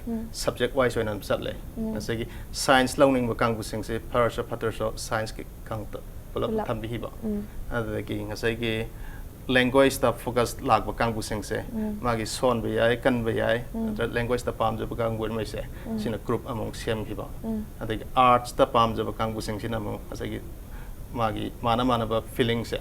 subject wise ꯑꯣꯏꯅ ꯑꯗꯨꯝ ꯆꯠꯂꯦ꯫ ꯉꯁꯥꯏꯒꯤ science ꯂꯧꯅꯤꯡꯕ ꯀꯥꯡꯕꯨꯁꯤꯡꯁꯦ ꯐꯔꯁꯨ ꯐꯠꯇ꯭ꯔꯁꯨ scienceꯀꯤ ꯀꯥꯡꯇ ꯄꯨꯂꯞ ꯄꯨꯂꯞ꯫ ꯊꯝꯕꯤꯈꯤꯕ꯫ ꯑꯗꯨꯗꯒꯤ ꯉꯁꯥꯏꯒꯤ languageꯇ focus ꯂꯥꯛꯄ ꯀꯥꯡꯕꯨꯁꯤꯡꯁꯦ ꯃꯥꯒꯤ ꯁꯣꯟꯕ ꯌꯥꯏ, ꯀꯟꯕ ꯌꯥꯏ, ꯅꯠꯇ꯭ꯔꯒ languageꯇ ꯄꯥꯝꯖꯕ ꯀꯥꯡꯕꯨ ꯑꯃꯁꯦ ꯁꯤꯅ group ꯑꯃꯃꯨꯛ ꯁꯦꯝꯈꯤꯕ꯫ ꯑꯗꯒꯤ artsꯇ ꯄꯥꯝꯖꯕ ꯀꯥꯡꯕꯨꯁꯤꯡꯁꯤꯅ ꯑꯃꯨꯛ ꯉꯁꯥꯏꯒꯤ ꯃꯥꯒꯤ ꯃꯥꯅ ꯃꯥꯟꯅꯕ feelingꯁꯦ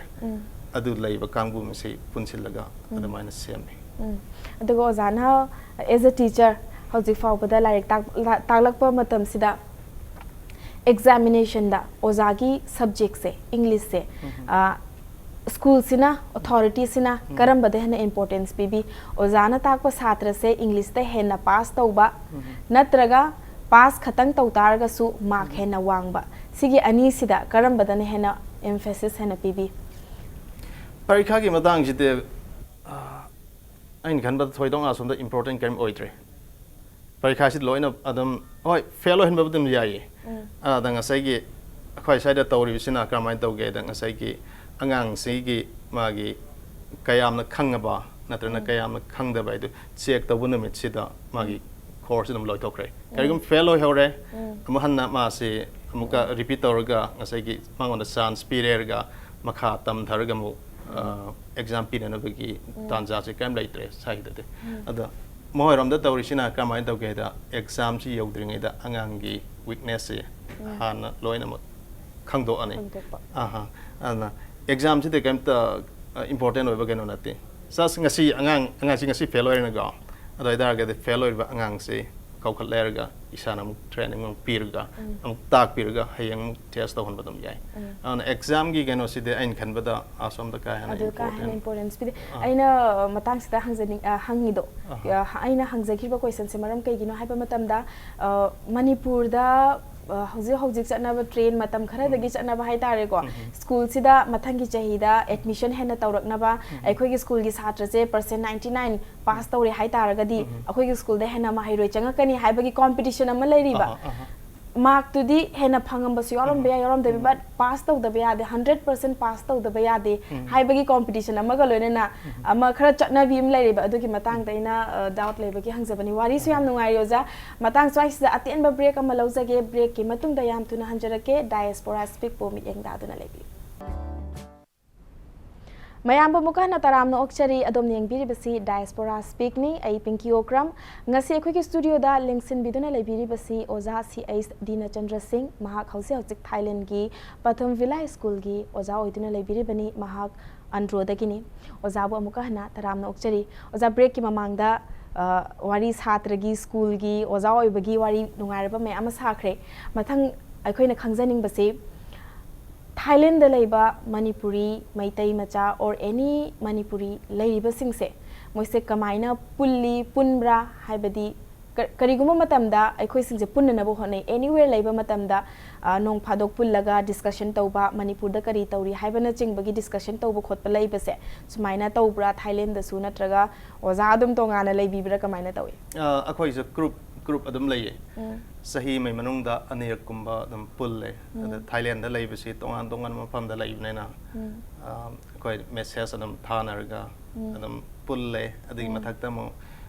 ꯑꯗꯨ ꯂꯩꯕ ꯀꯥꯡꯕꯨ ꯃꯁꯤ ꯄꯨꯟꯁꯤꯜꯂꯒ ꯑꯗꯨꯃꯥꯏꯅ ꯁꯦꯝꯃꯤ꯫ ꯎꯝ꯫ ꯑꯗꯨꯒ ꯑꯣꯖꯥꯅ as a teacher ꯍꯧꯖꯤꯛ ꯐꯥꯎꯕꯗ ꯂꯥꯏꯔꯤꯛ ꯇꯥꯛ-, ꯂꯥ-, ꯇꯥꯛꯂꯛꯄ ꯃꯇꯝꯁꯤꯗ examinationꯗ ꯑꯣꯖꯥꯒꯤ subjectꯁꯦ, Englishꯁꯦ, ꯑ, ꯁ꯭ꯀꯨꯜꯁꯤꯅ, authorityꯁꯤꯅ ꯀꯔꯝꯕꯗ ꯍꯦꯟꯅ importance ꯄꯤꯕꯤ? ꯑꯣꯖꯥꯅ ꯇꯥꯛꯄ ꯁꯥꯇ꯭ꯔꯁꯦ Englishꯇ ꯍꯦꯟꯅ pass ꯇꯧꯕ ꯅꯠꯇ꯭ꯔꯒ pass ꯈꯛꯇꯪ ꯇꯧ ꯇꯥꯔꯒꯁꯨ mark ꯍꯦꯟꯅ ꯋꯥꯡꯕ? ꯁꯤꯒꯤ ꯑꯅꯤꯁꯤꯗ ꯀꯔꯝꯕꯗꯅ ꯍꯦꯟꯅ emphasis ꯍꯦꯟꯅ ꯄꯤꯕꯤ? ꯄꯔꯤꯈꯥꯒꯤ ꯃꯇꯥꯡꯁꯤꯗꯤ, ꯑ, ꯑꯩꯅ ꯈꯟꯕꯗ ꯊꯣꯏꯗꯣꯛꯅ ꯑꯁꯣꯝꯗ important ꯀꯔꯤꯝ ꯑꯣꯏꯗ꯭ꯔꯦ꯫ ꯄꯔꯤꯈꯥꯁꯤ ꯂꯣꯏꯅ ꯑꯗꯨꯝ, ꯍꯣꯏ, fail ꯑꯣꯏꯍꯟꯕꯕꯨꯗꯤ ꯑꯗꯨꯝ ꯌꯥꯏꯌꯦ꯫ ꯑꯗ ꯉꯁꯥꯏꯒꯤ ꯑꯩꯈꯣꯏ ꯁ꯭ꯋꯥꯏꯗ ꯇꯧꯔꯤꯕꯁꯤꯅ ꯀꯔꯝꯍꯥꯏꯅ ꯇꯧꯒꯦꯗ, ꯉꯁꯥꯏꯒꯤ ꯑꯉꯥꯡꯁꯤꯒꯤ ꯃꯥꯒꯤ ꯀꯌꯥꯝꯅ ꯈꯪꯉꯕ ꯅꯠꯇ꯭ꯔꯒꯅ ꯀꯌꯥꯝꯅ ꯈꯪꯗꯕ ꯍꯥꯏꯗꯨ ꯆꯦꯛ ꯇꯧꯕ ꯅꯨꯃꯤꯠꯁꯤꯗ ꯃꯥꯒꯤ ꯀꯣꯔꯁ ꯑꯗꯨꯝ ꯂꯣꯏꯊꯣꯛꯈ꯭ꯔꯦ꯫ ꯀꯔꯤꯒꯨꯝꯕ ꯐꯦꯜ ꯑꯣꯏꯍꯧꯔꯦ, ꯑꯃꯨꯛ ꯍꯟꯅ ꯃꯥꯁꯤ ꯑꯃꯨꯛꯀ ꯔꯤꯄꯤꯠ ꯇꯧꯔꯒ ꯉꯁꯥꯏꯒꯤ ꯃꯉꯣꯟꯗ ꯆꯥꯟꯁ ꯄꯤꯔꯦꯔꯒ ꯃꯈꯥ ꯇꯝꯊꯔꯒ ꯑꯃꯨꯛ ꯑꯦꯛꯖꯥꯝ ꯄꯤꯅꯅꯕꯒꯤ ꯇꯥꯟꯖꯥꯁꯦ ꯀꯔꯤꯝ ꯂꯩꯇ꯭ꯔꯦ ꯁ꯭ꯋꯥꯏꯗꯗꯤ꯫ ꯑꯗꯣ ꯃꯈꯣꯏꯔꯣꯝꯗ ꯇꯧꯔꯤꯁꯤꯅ ꯀꯔꯝꯍꯥꯏꯅ ꯇꯧꯒꯦ ꯍꯥꯏꯗ, ꯑꯦꯛꯖꯥꯝꯁꯤ ꯌꯧꯗ꯭ꯔꯤꯉꯩꯗ ꯑꯉꯥꯡꯒꯤ ꯋꯤꯛꯅꯦꯁꯁꯦ ꯍꯥꯟꯅ ꯂꯣꯏꯅꯃꯛ ꯈꯪꯗꯣꯛꯑꯅꯤ꯫ ꯈꯪꯗꯣꯛꯄ꯫ ꯑꯍꯥ꯫ ꯑꯗꯨꯅ ꯑꯦꯛꯖꯥꯝꯁꯤꯗꯤ ꯀꯩꯝꯇ ꯏꯝꯄꯣꯔꯇꯦꯟ ꯑꯣꯏꯕ ꯀꯩꯅꯣ ꯅꯠꯇꯦ꯫ ꯖꯁ ꯉꯁꯤ ꯑꯉꯥꯡ ꯑꯉꯥꯡꯁꯤ ꯉꯁꯤ ꯐꯦꯜ ꯑꯣꯏꯔꯦꯅꯀꯣ, ꯑꯗꯨ ꯑꯣꯏꯇꯥꯔꯒꯗꯤ ꯐꯦꯜ ꯑꯣꯏꯔꯤꯕ ꯑꯉꯥꯡꯁꯤ ꯀꯧꯈꯠꯂꯦꯔꯒ ꯏꯁꯥꯅ ꯑꯃꯨꯛ ꯇ꯭ꯔꯦꯅꯤꯡ ꯑꯃꯨꯛ ꯄꯤꯔꯒ ꯑꯃꯨꯛ ꯇꯥꯛꯄꯤꯔꯒ ꯍꯌꯦꯡ ꯑꯃꯨꯛ ꯇꯦꯁ ꯇꯧꯍꯟꯕ ꯑꯗꯨꯝ ꯌꯥꯏ꯫ ꯑꯗꯨꯅ ꯑꯦꯛꯖꯥꯝꯒꯤ ꯀꯩꯅꯣꯁꯤꯗꯤ ꯑꯩꯅ ꯈꯟꯕꯗ ꯑꯁꯣꯝꯗ ꯀꯥ ꯍꯦꯟꯅ ꯑꯗꯨ ꯀꯥ ꯍꯦꯟꯅ ꯏꯝꯄꯣꯔꯇꯦꯟ ꯏꯝꯄꯣꯔꯇꯦꯟꯁ ꯄꯤꯗꯦ꯫ ꯑꯩꯅ ꯃꯇꯥꯡꯁꯤꯗ ꯍꯪꯖꯅꯤꯡ ꯑ, ꯍꯪꯉꯤꯗꯣ ꯑ, ꯑꯩꯅ ꯍꯪꯖꯈꯤꯕ ꯀꯣꯏꯁꯟꯁꯦ ꯃꯔꯝ ꯀꯩꯒꯤꯅꯣ ꯍꯥꯏꯕ ꯃꯇꯝꯗ ꯑ, ꯃꯅꯤꯄꯨꯔꯗ ꯑ, ꯍꯧꯖꯤꯛ ꯍꯧꯖꯤꯛ ꯆꯠꯅꯕ ꯇ꯭ꯔꯦꯟ ꯃꯇꯝ ꯈꯔꯗꯒꯤ ꯆꯠꯅꯕ ꯍꯥꯏꯇꯥꯔꯦꯀꯣ, ꯁ꯭ꯀꯨꯜꯁꯤꯗ ꯃꯊꯪꯒꯤ ꯆꯍꯤꯗ ꯑꯦꯗꯃꯤꯁꯟ ꯍꯦꯟꯅ ꯇꯧꯔꯛꯅꯕ, ꯑꯩꯈꯣꯏꯒꯤ ꯁ꯭ꯀꯨꯜꯒꯤ ꯁꯥꯇ꯭ꯔꯁꯦ ꯄꯥꯔꯁꯦꯟ ꯅꯥꯏꯟꯇꯤ ꯅꯥꯏꯟ ꯄꯥꯁ ꯇꯧꯔꯦ ꯍꯥꯏꯇꯥꯔꯒꯗꯤ ꯑꯩꯈꯣꯏꯒꯤ ꯁ꯭ꯀꯨꯜꯗ ꯍꯦꯟꯅ ꯃꯍꯩꯔꯣꯏ ꯆꯪꯉꯛꯀꯅꯤ ꯍꯥꯏꯕꯒꯤ ꯀꯣꯝꯄꯤꯇꯤꯁꯟ ꯑꯃ ꯂꯩꯔꯤꯕ꯫ ꯑꯍꯥ, ꯑꯍꯥ꯫ ꯃꯥꯔꯛꯇꯨꯗꯤ ꯍꯦꯟꯅ ꯐꯪꯉꯝꯕꯁꯨ ꯌꯥꯎꯔꯝꯕ ꯌꯥꯏ, ꯌꯥꯎꯔꯝꯗꯕ, ꯕꯠ ꯄꯥꯁ ꯇꯧꯗꯕ ꯌꯥꯗꯦ, ꯍꯟꯗ꯭ꯔꯦꯠ ꯄꯥꯔꯁꯦꯟ ꯄꯥꯁ ꯇꯧꯗꯕ ꯌꯥꯗꯦ ꯍꯥꯏꯕꯒꯤ ꯀꯣꯝꯄꯤꯇꯤꯁꯟ ꯑꯃꯒ ꯂꯣꯏꯅꯅ ꯑꯃ ꯈꯔ ꯆꯠꯅꯕꯤ ꯑꯃ ꯂꯩꯔꯤꯕ꯫ ꯑꯗꯨꯒꯤ ꯃꯇꯥꯡꯗ ꯑꯩꯅ ꯗꯥꯎꯠ ꯂꯩꯕꯒꯤ ꯍꯪꯖꯕꯅꯤ꯫ ꯋꯥꯔꯤꯁꯨ ꯌꯥꯝ ꯅꯨꯡꯉꯥꯏꯔꯤ ꯑꯣꯖꯥ꯫ ꯃꯇꯥꯡ ꯁ꯭ꯋꯥꯏꯁꯤꯗ ꯑꯇꯦꯟꯕ ꯕ꯭ꯔꯦꯛ ꯑꯃ ꯂꯧꯖꯒꯦ꯫ ꯕ꯭ꯔꯦꯛꯀꯤ ꯃꯇꯨꯡꯗ ꯌꯥꯝ ꯊꯨꯅ ꯍꯟꯖꯔꯛꯀꯦ꯫ ꯗꯥꯏꯑꯦꯁꯄꯣꯔꯥ ꯁ꯭ꯄꯤꯛꯄꯨ ꯃꯤꯠꯌꯦꯡ ꯇꯥꯗꯨꯅ ꯂꯩꯕꯤꯌꯨ꯫ ꯃꯌꯥꯝꯕꯨ ꯑꯃꯨꯛꯀ ꯍꯟꯅ ꯇꯔꯥꯝꯅ ꯑꯣꯛꯆꯔꯤ꯫ ꯑꯗꯣꯝꯅ ꯌꯦꯡꯕꯤꯔꯤꯕꯁꯤ ꯗꯥꯏꯑꯦꯁꯄꯣꯔꯥ ꯁ꯭ꯄꯤꯛꯅꯤ꯫ ꯑꯩ ꯄꯤꯡꯀꯤ ꯑꯣꯀ꯭ꯔꯝ꯫ ꯉꯁꯤ ꯑꯩꯈꯣꯏꯒꯤ ꯁ꯭ꯇꯨꯗꯤꯑꯣꯗ ꯂꯦꯡꯁꯤꯟꯕꯤꯗꯨꯅ ꯂꯩꯕꯤꯔꯤꯕꯁꯤ ꯑꯣꯖꯥ ꯁꯤ ꯑꯩꯆ ꯗꯤꯅꯆꯟꯗ꯭ꯔ ꯁꯤꯡ꯫ ꯃꯍꯥꯛ ꯍꯧꯖꯤꯛ ꯍꯧꯖꯤꯛ ꯊꯥꯏꯂꯦꯟꯒꯤ ꯄꯊꯝ ꯚꯤꯂꯥ ꯁ꯭ꯀꯨꯜꯒꯤ ꯑꯣꯖꯥ ꯑꯣꯏꯗꯨꯅ ꯂꯩꯕꯤꯔꯤꯕꯅꯤ꯫ ꯃꯍꯥꯛ ꯑꯟꯗ꯭ꯔꯣꯗꯒꯤꯅꯤ꯫ ꯑꯣꯖꯥꯕꯨ ꯑꯃꯨꯛꯀ ꯍꯟꯅ ꯇꯔꯥꯝꯅ ꯑꯣꯛꯆꯔꯤ꯫ ꯑꯣꯖꯥ, ꯕ꯭ꯔꯦꯛꯀꯤ ꯃꯃꯥꯡꯗ, ꯑ, ꯋꯥꯔꯤ ꯁꯥꯇ꯭ꯔꯒꯤ, ꯁ꯭ꯀꯨꯜꯒꯤ, ꯑꯣꯖꯥ ꯑꯣꯏꯕꯒꯤ ꯋꯥꯔꯤ ꯅꯨꯡꯉꯥꯏꯔꯕ ꯃꯌꯥꯝ ꯑꯃ ꯁꯥꯈ꯭ꯔꯦ꯫ ꯃꯊꯪ ꯑꯩꯈꯣꯏꯅ ꯈꯪꯖꯅꯤꯡꯕꯁꯤ, ꯊꯥꯏꯂꯦꯟꯗ ꯂꯩꯕ ꯃꯅꯤꯄꯨꯔꯤ, ꯃꯩꯇꯩ ꯃꯆꯥ, or any ꯃꯅꯤꯄꯨꯔꯤ ꯂꯩꯔꯤꯕꯁꯤꯡꯁꯦ, ꯃꯣꯏꯁꯦ ꯀꯃꯥꯏꯅ ꯄꯨꯜꯂꯤ, ꯄꯨꯟꯕ꯭ꯔꯥ ꯍꯥꯏꯕꯗꯤ, ꯀ-, ꯀꯔꯤꯒꯨꯝꯕ ꯃꯇꯝꯗ ꯑꯩꯈꯣꯏꯁꯤꯡꯁꯦ ꯄꯨꯟꯅꯅꯕ ꯍꯣꯠꯅꯩ꯫ Anywhere ꯂꯩꯕ ꯃꯇꯝꯗ, ꯑ, ꯅꯣꯡ ꯐꯥꯗꯣꯛ ꯄꯨꯜꯂꯒ ꯗꯤꯁꯀꯁꯟ ꯇꯧꯕ, ꯃꯅꯤꯄꯨꯔꯗ ꯀꯔꯤ ꯇꯧꯔꯤ ꯍꯥꯏꯕꯅꯆꯤꯡꯕꯒꯤ ꯗꯤꯁꯀꯁꯟ ꯇꯧꯕ ꯈꯣꯠꯄ ꯂꯩꯕꯁꯦ, ꯁꯨꯃꯥꯏꯅ ꯇꯧꯕ꯭ꯔꯥ ꯊꯥꯏꯂꯦꯟꯗꯁꯨ, ꯅꯠꯇ꯭ꯔꯒ ꯑꯣꯖꯥ ꯑꯗꯨꯝ ꯇꯣꯉꯥꯟꯅ ꯂꯩꯕꯤꯕ꯭ꯔꯥ, ꯀꯃꯥꯏꯅ ꯇꯧꯏ? ꯑ, ꯑꯩꯈꯣꯏꯁꯨ ꯒ꯭ꯔꯨꯞ, ꯒ꯭ꯔꯨꯞ ꯑꯗꯨꯝ ꯂꯩꯌꯦ꯫ ꯎꯝ ꯆꯍꯤ ꯑꯃꯒꯤ ꯃꯅꯨꯡꯗ ꯑꯅꯤꯔꯛꯀꯨꯝꯕ ꯑꯗꯨꯝ ꯄꯨꯜꯂꯦ꯫ ꯑꯗ ꯎꯝ ꯊꯥꯏꯂꯦꯟꯗ ꯂꯩꯕꯁꯤ ꯇꯣꯉꯥꯟ ꯇꯣꯉꯥꯟꯕ ꯃꯐꯝꯗ ꯂꯩꯕꯅꯤꯅ ꯎꯝ ꯑ, ꯑꯩꯈꯣꯏ ꯃꯦꯁꯦꯖ ꯑꯗꯨꯝ ꯊꯥꯅꯔꯒ ꯎꯝ ꯑꯗꯨꯝ ꯄꯨꯜꯂꯦ꯫ ꯑꯗꯨꯒꯤ ꯎꯝ ꯃꯊꯛꯇ ꯑꯃꯨꯛ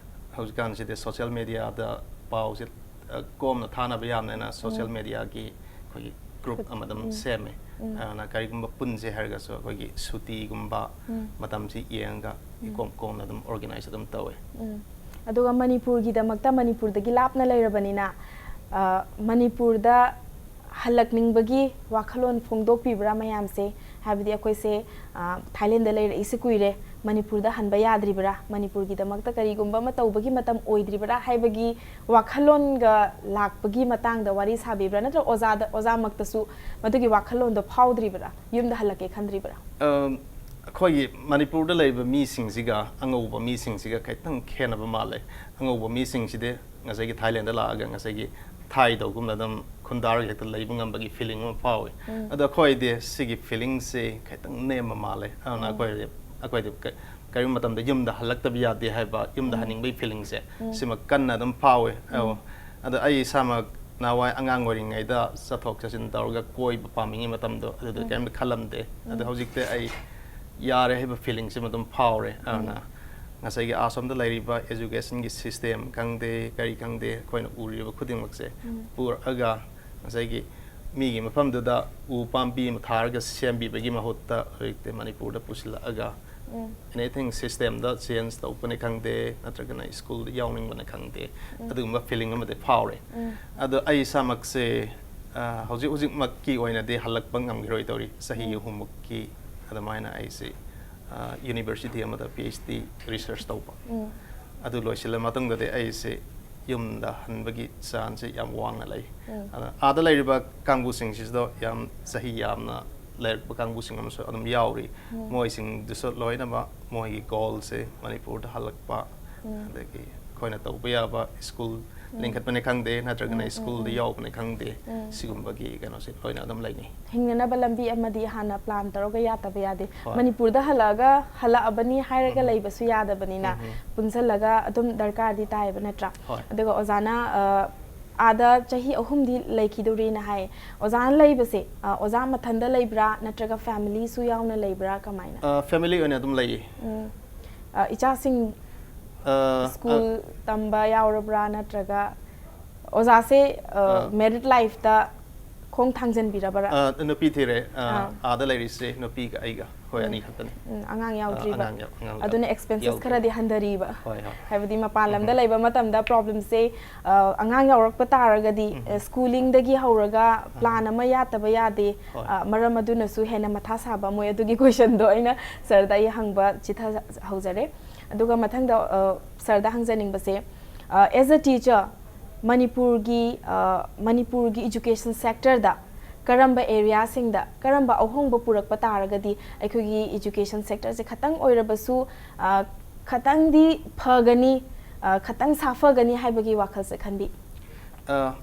ꯍꯧꯖꯤꯛꯀꯥꯟꯁꯤꯗꯤ ꯁꯣꯁꯤꯌꯦꯜ ꯃꯦꯗꯤꯌꯥꯗ ꯄꯥꯎꯁꯦ ꯑ, ꯀꯣꯝꯅ ꯊꯥꯅꯕ ꯌꯥꯕꯅꯤꯅ ꯁꯣꯁꯤꯌꯦꯜ ꯎꯝ ꯃꯦꯗꯤꯌꯥꯒꯤ ꯑꯩꯈꯣꯏꯒꯤ ꯒ꯭ꯔꯨꯞ ꯈꯨꯠ- ꯑꯃ ꯑꯗꯨꯝ ꯎꯝ ꯁꯦꯝꯃꯦ꯫ ꯎꯝ ꯑꯗꯨꯅ ꯀꯔꯤꯒꯨꯝꯕ ꯄꯨꯟꯁꯦ ꯍꯥꯏꯔꯒꯁꯨ ꯑꯩꯈꯣꯏꯒꯤ ꯁꯨꯇꯤꯒꯨꯝꯕ ꯎꯝ ꯃꯇꯝꯁꯤ ꯌꯦꯡꯉꯒ ꯎꯝ ꯏꯀꯣꯝ ꯀꯣꯝꯅ ꯑꯗꯨꯝ ꯑꯣꯔꯒꯅꯥꯏꯖ ꯑꯗꯨꯝ ꯇꯧꯋꯦ꯫ ꯎꯝ ꯑꯗꯨꯒ ꯃꯅꯤꯄꯨꯔꯒꯤꯗꯃꯛꯇ ꯃꯅꯤꯄꯨꯔꯗꯒꯤ ꯂꯥꯞꯅ ꯂꯩꯔꯕꯅꯤꯅ ꯑ, ꯃꯅꯤꯄꯨꯔꯗ ꯍꯜꯂꯛꯅꯤꯡꯕꯒꯤ ꯋꯥꯈꯜꯂꯣꯟ ꯐꯣꯡꯗꯣꯛꯄꯤꯕ꯭ꯔꯥ ꯃꯌꯥꯝꯁꯦ? ꯍꯥꯏꯕꯗꯤ ꯑꯩꯈꯣꯏꯁꯦ ꯑ, ꯊꯥꯏꯂꯦꯟꯗ ꯂꯩꯔꯛꯏꯁꯦ ꯀꯨꯏꯔꯦ, ꯃꯅꯤꯄꯨꯔꯗ ꯍꯟꯕ ꯌꯥꯗ꯭ꯔꯤꯕ꯭ꯔꯥ, ꯃꯅꯤꯄꯨꯔꯒꯤꯗꯃꯛꯇ ꯀꯔꯤꯒꯨꯝꯕ ꯑꯃ ꯇꯧꯕꯒꯤ ꯃꯇꯝ ꯑꯣꯏꯗ꯭ꯔꯤꯕ꯭ꯔꯥ ꯍꯥꯏꯕꯒꯤ ꯋꯥꯈꯜꯂꯣꯟꯒ ꯂꯥꯛꯄꯒꯤ ꯃꯇꯥꯡꯗ ꯋꯥꯔꯤ ꯁꯥꯕꯤꯕ꯭ꯔꯥ? ꯅꯠꯇ꯭ꯔꯒ ꯑꯣꯖꯥꯗ, ꯑꯣꯖꯥꯃꯛꯇꯁꯨ ꯃꯗꯨꯒꯤ ꯋꯥꯈꯜꯂꯣꯟꯗꯣ ꯐꯥꯎꯗ꯭ꯔꯤꯕ꯭ꯔꯥ? ꯌꯨꯝꯗ ꯍꯜꯂꯛꯀꯦ ꯈꯟꯗ꯭ꯔꯤꯕ꯭ꯔꯥ? ꯑꯝ, ꯑꯩꯈꯣꯏꯒꯤ ꯃꯅꯤꯄꯨꯔꯗ ꯂꯩꯕ ꯃꯤꯁꯤꯡꯁꯤꯒ ꯑꯉꯧꯕ ꯃꯤꯁꯤꯡꯁꯤꯒ ꯈꯤꯇꯪ ꯈꯦꯠꯅꯕ ꯃꯥꯜꯂꯦ꯫ ꯑꯉꯧꯕ ꯃꯤꯁꯤꯡꯁꯤꯗꯤ ꯉꯁꯥꯏꯒꯤ ꯊꯥꯏꯂꯦꯟꯗ ꯂꯥꯛꯑꯒ ꯉꯁꯥꯏꯒꯤ ꯊꯥꯏꯗꯧꯒꯨꯝꯅ ꯑꯗꯨꯝ ꯈꯨꯟꯗꯥꯔꯒ ꯍꯦꯛꯇ ꯂꯩꯕ ꯉꯝꯕꯒꯤ ꯐꯤꯂꯤꯡ ꯑꯃ ꯐꯥꯎꯏ꯫ ꯎꯝ꯫ ꯑꯗꯣ ꯑꯩꯈꯣꯏꯗꯤ ꯁꯤꯒꯤ ꯐꯤꯂꯤꯡꯁꯦ ꯈꯤꯇꯪ ꯅꯦꯝꯕ ꯃꯥꯜꯂꯦ꯫ ꯑꯗꯨꯅ ꯎꯝ꯫ ꯑꯩꯈꯣꯏꯗꯤ ꯑꯩꯈꯣꯏꯗꯤ ꯀ-, ꯀꯔꯤꯒꯨꯝꯕ ꯃꯇꯝꯗ ꯌꯨꯝꯗ ꯍꯜꯂꯛꯇꯕ ꯌꯥꯗꯦ ꯍꯥꯏꯕ, ꯌꯨꯝꯗ ꯎꯝ꯫ ꯍꯟꯅꯤꯡꯕꯒꯤ ꯐꯤꯂꯤꯡꯁꯦ ꯎꯝ꯫ ꯁꯤꯃ ꯀꯟꯅ ꯑꯗꯨꯝ ꯐꯥꯎꯏ꯫ ꯑꯧ꯫ ꯎꯝ꯫ ꯑꯗꯣ ꯑꯩ ꯏꯁꯥꯃꯛ ꯅꯍꯥꯟꯋꯥꯏ ꯑꯉꯥꯡ ꯑꯣꯏꯔꯤꯉꯩꯗ ꯆꯠꯊꯣꯛ ꯆꯠꯁꯤꯟ ꯇꯧꯔꯒ ꯀꯣꯏꯕ ꯄꯥꯝꯃꯤꯉꯩ ꯃꯇꯝꯗꯣ ꯑꯗꯨꯗ ꯎꯝ꯫ ꯀꯔꯤꯝꯇ ꯈꯜꯂꯝꯗꯦ꯫ ꯑꯗꯣ ꯎꯝ꯫ ꯍꯧꯖꯤꯛꯇꯤ ꯑꯩ ꯌꯥꯔꯦ ꯍꯥꯏꯕ ꯐꯤꯂꯤꯡꯁꯤꯃ ꯑꯗꯨꯝ ꯐꯥꯎꯔꯦ꯫ ꯑꯗꯨꯅ ꯎꯝ꯫ ꯉꯁꯥꯏꯒꯤ ꯑꯁꯣꯝꯗ ꯂꯩꯔꯤꯕ ꯑꯦꯖꯨꯀꯦꯁꯟꯒꯤ ꯁꯤꯁꯇꯦꯝ ꯈꯪꯗꯦ, ꯀꯔꯤ ꯈꯪꯗꯦ, ꯑꯩꯈꯣꯏꯅ ꯎꯔꯤꯕ ꯈꯨꯗꯤꯡꯃꯛꯁꯦ ꯎꯝ꯫ ꯄꯨꯔꯛꯑꯒ ꯉꯁꯥꯏꯒꯤ ꯃꯤꯒꯤ ꯃꯐꯝꯗꯨꯗ ꯎ ꯄꯥꯝꯕꯤ ꯑꯃ ꯊꯥꯔꯒ ꯁꯦꯝꯕꯤꯕꯒꯤ ꯃꯍꯨꯠꯇ ꯍꯧꯖꯤꯛꯇꯤ ꯃꯅꯤꯄꯨꯔꯗ ꯄꯨꯁꯤꯜꯂꯛꯑꯒ ꯎꯝ꯫ ꯑꯦꯅꯤꯊꯤꯡ ꯁꯤꯁꯇꯦꯝꯗ ꯆꯦꯟꯖ ꯇꯧꯕꯅꯤ ꯈꯪꯗꯦ, ꯅꯠꯇ꯭ꯔꯒꯅ ꯁ꯭ꯀꯨꯜꯗ ꯌꯥꯎꯅꯤꯡꯕꯅꯤ ꯈꯪꯗꯦ, ꯎꯝ꯫ ꯑꯗꯨꯒꯨꯝꯕ ꯐꯤꯂꯤꯡ ꯑꯃꯗꯤ ꯐꯥꯎꯔꯦ꯫ ꯎꯝ꯫ ꯑꯗꯣ ꯑꯩ ꯏꯁꯥꯃꯛꯁꯦ, ꯑ, ꯍꯧꯖꯤꯛ ꯍꯧꯖꯤꯛꯃꯛꯀꯤ ꯑꯣꯏꯅꯗꯤ ꯍꯜꯂꯛꯄ ꯉꯝꯈꯤꯔꯣꯏ ꯇꯧꯔꯤ꯫ ꯆꯍꯤ ꯎꯝ꯫ ꯑꯍꯨꯝꯃꯨꯛꯀꯤ ꯑꯗꯨꯃꯥꯏꯅ ꯑꯩꯁꯦ, ꯑ, ꯌꯨꯅꯤꯚꯔꯁꯤꯇꯤ ꯑꯃꯗ ꯄꯤ ꯑꯩꯆ ꯗꯤ ꯔꯤꯁꯔꯁ ꯇꯧꯕ꯫ ꯎꯝ꯫ ꯑꯗꯨ ꯂꯣꯏꯁꯤꯜꯂ ꯃꯇꯨꯡꯗꯗꯤ ꯑꯩꯁꯦ ꯌꯨꯝꯗ ꯍꯟꯕꯒꯤ ꯆꯥꯟꯁꯁꯦ ꯌꯥꯝ ꯋꯥꯡꯅ ꯂꯩ꯫ ꯎꯝ꯫ ꯑꯗ ꯑꯥꯗ ꯂꯩꯔꯤꯕ ꯀꯥꯡꯕꯨꯁꯤꯡꯁꯤꯁꯨ ꯌꯥꯝ ꯆꯍꯤ ꯌꯥꯝꯅ ꯂꯩꯔꯛꯄ ꯀꯥꯡꯕꯨꯁꯤꯡ ꯑꯃꯁꯨ ꯑꯗꯨꯝ ꯌꯥꯎꯔꯤ꯫ ꯎꯝ꯫ ꯃꯣꯏꯁꯤꯡꯗꯨꯁꯨ ꯂꯣꯏꯅꯃꯛ ꯃꯣꯏꯒꯤ ꯒꯣꯜꯁꯦ ꯃꯅꯤꯄꯨꯔꯗ ꯍꯜꯂꯛꯄ, ꯎꯝ꯫ ꯑꯗꯒꯤ ꯑꯩꯈꯣꯏꯅ ꯇꯧꯕ ꯌꯥꯕ ꯁ꯭ꯀꯨꯜ ꯂꯤꯡꯈꯠꯄꯅꯤ ꯈꯪꯗꯦ, ꯅꯠꯇ꯭ꯔꯒꯅ ꯁ꯭ꯀꯨꯜꯗ ꯌꯥꯎꯕꯅꯤ ꯈꯪꯗꯦ, ꯁꯤꯒꯨꯝꯕꯒꯤ ꯀꯩꯅꯣꯁꯦ ꯂꯣꯏꯅ ꯑꯗꯨꯝ ꯂꯩꯅꯤ꯫ ꯍꯤꯡꯅꯅꯕ ꯂꯝꯕꯤ ꯑꯃꯗꯤ ꯍꯥꯟꯅ ꯄ꯭ꯂꯥꯟ ꯇꯧꯔꯒ ꯌꯥꯗꯕ ꯌꯥꯗꯦ꯫ ꯍꯣꯏ꯫ ꯃꯅꯤꯄꯨꯔꯗ ꯍꯜꯂꯛꯑꯒ ꯍꯜꯂꯛꯑꯕꯅꯤ ꯍꯥꯏꯔꯒ ꯂꯩꯕꯁꯨ ꯌꯥꯗꯕꯅꯤꯅ, ꯄꯨꯟꯁꯤꯜꯂꯒ ꯑꯗꯨꯝ ꯗꯔꯀꯥꯔꯗꯤ ꯇꯥꯏꯌꯦꯕ, ꯅꯠꯇ꯭ꯔꯥ? ꯍꯣꯏ꯫ ꯑꯗꯨꯒ ꯑꯣꯖꯥꯅ, ꯑ, ꯑꯥꯗ ꯆꯍꯤ ꯑꯍꯨꯝꯗꯤ ꯂꯩꯈꯤꯗꯧꯔꯤꯅ ꯍꯥꯏ꯫ ꯑꯣꯖꯥꯅ ꯂꯩꯕꯁꯦ, ꯑ, ꯑꯣꯖꯥ ꯃꯊꯟꯗ ꯂꯩꯕ꯭ꯔꯥ, ꯅꯠꯇ꯭ꯔꯒ ꯐꯦꯃꯤꯂꯤꯁꯨ ꯌꯥꯎꯅ ꯂꯩꯕ꯭ꯔꯥ, ꯀꯃꯥꯏꯅ? ꯑ, ꯐꯦꯃꯤꯂꯤ ꯑꯣꯏꯅ ꯑꯗꯨꯝ ꯂꯩꯌꯦ꯫ ꯎꯝ꯫ ꯑ, ꯏꯆꯥꯁꯤꯡ ꯑ, ꯁ꯭ꯀꯨꯜ ꯇꯝꯕ ꯌꯥꯎꯔꯕ꯭ꯔꯥ, ꯅꯠꯇ꯭ꯔꯒ ꯑꯣꯖꯥꯁꯦ, ꯑ, ꯑ꯫ ꯃꯦꯔꯤꯠ ꯂꯥꯏꯐꯇ ꯈꯣꯡ ꯊꯥꯡꯖꯟꯕꯤꯔꯕ꯭ꯔꯥ? ꯑ, ꯅꯨꯄꯤ ꯊꯤꯔꯦ꯫ ꯑ, ꯑꯥ꯫ ꯑꯥꯗ ꯂꯩꯔꯤꯁꯦ ꯅꯨꯄꯤꯒ ꯑꯩꯒ, ꯑꯩꯈꯣꯏ ꯎꯝ꯫ ꯑꯅꯤ ꯈꯛꯇꯅꯤ꯫ ꯎꯝ, ꯑꯉꯥꯡ ꯑ, ꯌꯥꯎꯗ꯭ꯔꯤꯕ꯫ ꯑꯉꯥꯡ ꯌꯥꯎ-, ꯑꯉꯥꯡ ꯑꯗꯨꯅ ꯑꯦꯛꯁꯄꯦꯟꯁꯦꯁ ꯌꯥꯎꯗ꯭ꯔꯤ꯫ ꯈꯔꯗꯤ ꯍꯟꯊꯔꯤꯕ꯫ ꯍꯣꯏ, ꯍꯣꯏ꯫ ꯍꯥꯏꯕꯗꯤ ꯃꯄꯥꯟ ꯂꯝꯗ ꯂꯩꯕ ꯃꯇꯝꯗ ꯄ꯭ꯔꯣꯕ꯭ꯂꯦꯝꯁꯦ, ꯑ, ꯑꯉꯥꯡ ꯌꯥꯎꯔꯛꯄ ꯇꯥꯔꯒꯗꯤ, ꯑ, ꯁ꯭ꯀꯨꯂꯤꯡꯗꯒꯤ ꯍꯧꯔꯒ ꯄ꯭ꯂꯥꯟ ꯑꯃ ꯌꯥꯠꯇꯕ ꯌꯥꯗꯦ꯫ ꯍꯣꯏ꯫ ꯑ, ꯃꯔꯝ ꯑꯗꯨꯅꯁꯨ ꯍꯦꯟꯅ ꯃꯊꯥ ꯁꯥꯕ, ꯃꯣꯏ ꯑꯗꯨꯒꯤ ꯀꯣꯏꯁꯟꯗꯣ ꯑꯩꯅ ꯁꯔꯗ ꯑꯩ ꯍꯪꯕ ꯆꯤꯊꯍꯧꯖꯔꯦ꯫ ꯑꯗꯨꯒ ꯃꯊꯪꯗ, ꯑ, ꯁꯔꯗ ꯍꯪꯖꯅꯤꯡꯕꯁꯦ, ꯑ, as a teacher, ꯃꯅꯤꯄꯨꯔꯒꯤ, ꯑ, ꯃꯅꯤꯄꯨꯔꯒꯤ ꯏꯖꯨꯀꯦꯁꯟ ꯁꯦꯛꯇꯔꯗ ꯀꯔꯝꯕ ꯑꯦꯔꯤꯌꯥꯁꯤꯡꯗ ꯀꯔꯝꯕ ꯑꯍꯣꯡꯕ ꯄꯨꯔꯛꯄ ꯇꯥꯔꯒꯗꯤ ꯑꯩꯈꯣꯏꯒꯤ ꯏꯖꯨꯀꯦꯁꯟ ꯁꯦꯛꯇꯔꯁꯦ ꯈꯇꯪ ꯑꯣꯏꯔꯕꯁꯨ, ꯑ, ꯈꯇꯪꯗꯤ ꯐꯒꯅꯤ, ꯑ, ꯈꯇꯪ ꯁꯥꯐꯒꯅꯤ ꯍꯥꯏꯕꯒꯤ ꯋꯥꯈꯜꯁꯦ ꯈꯟꯕꯤ? ꯑ,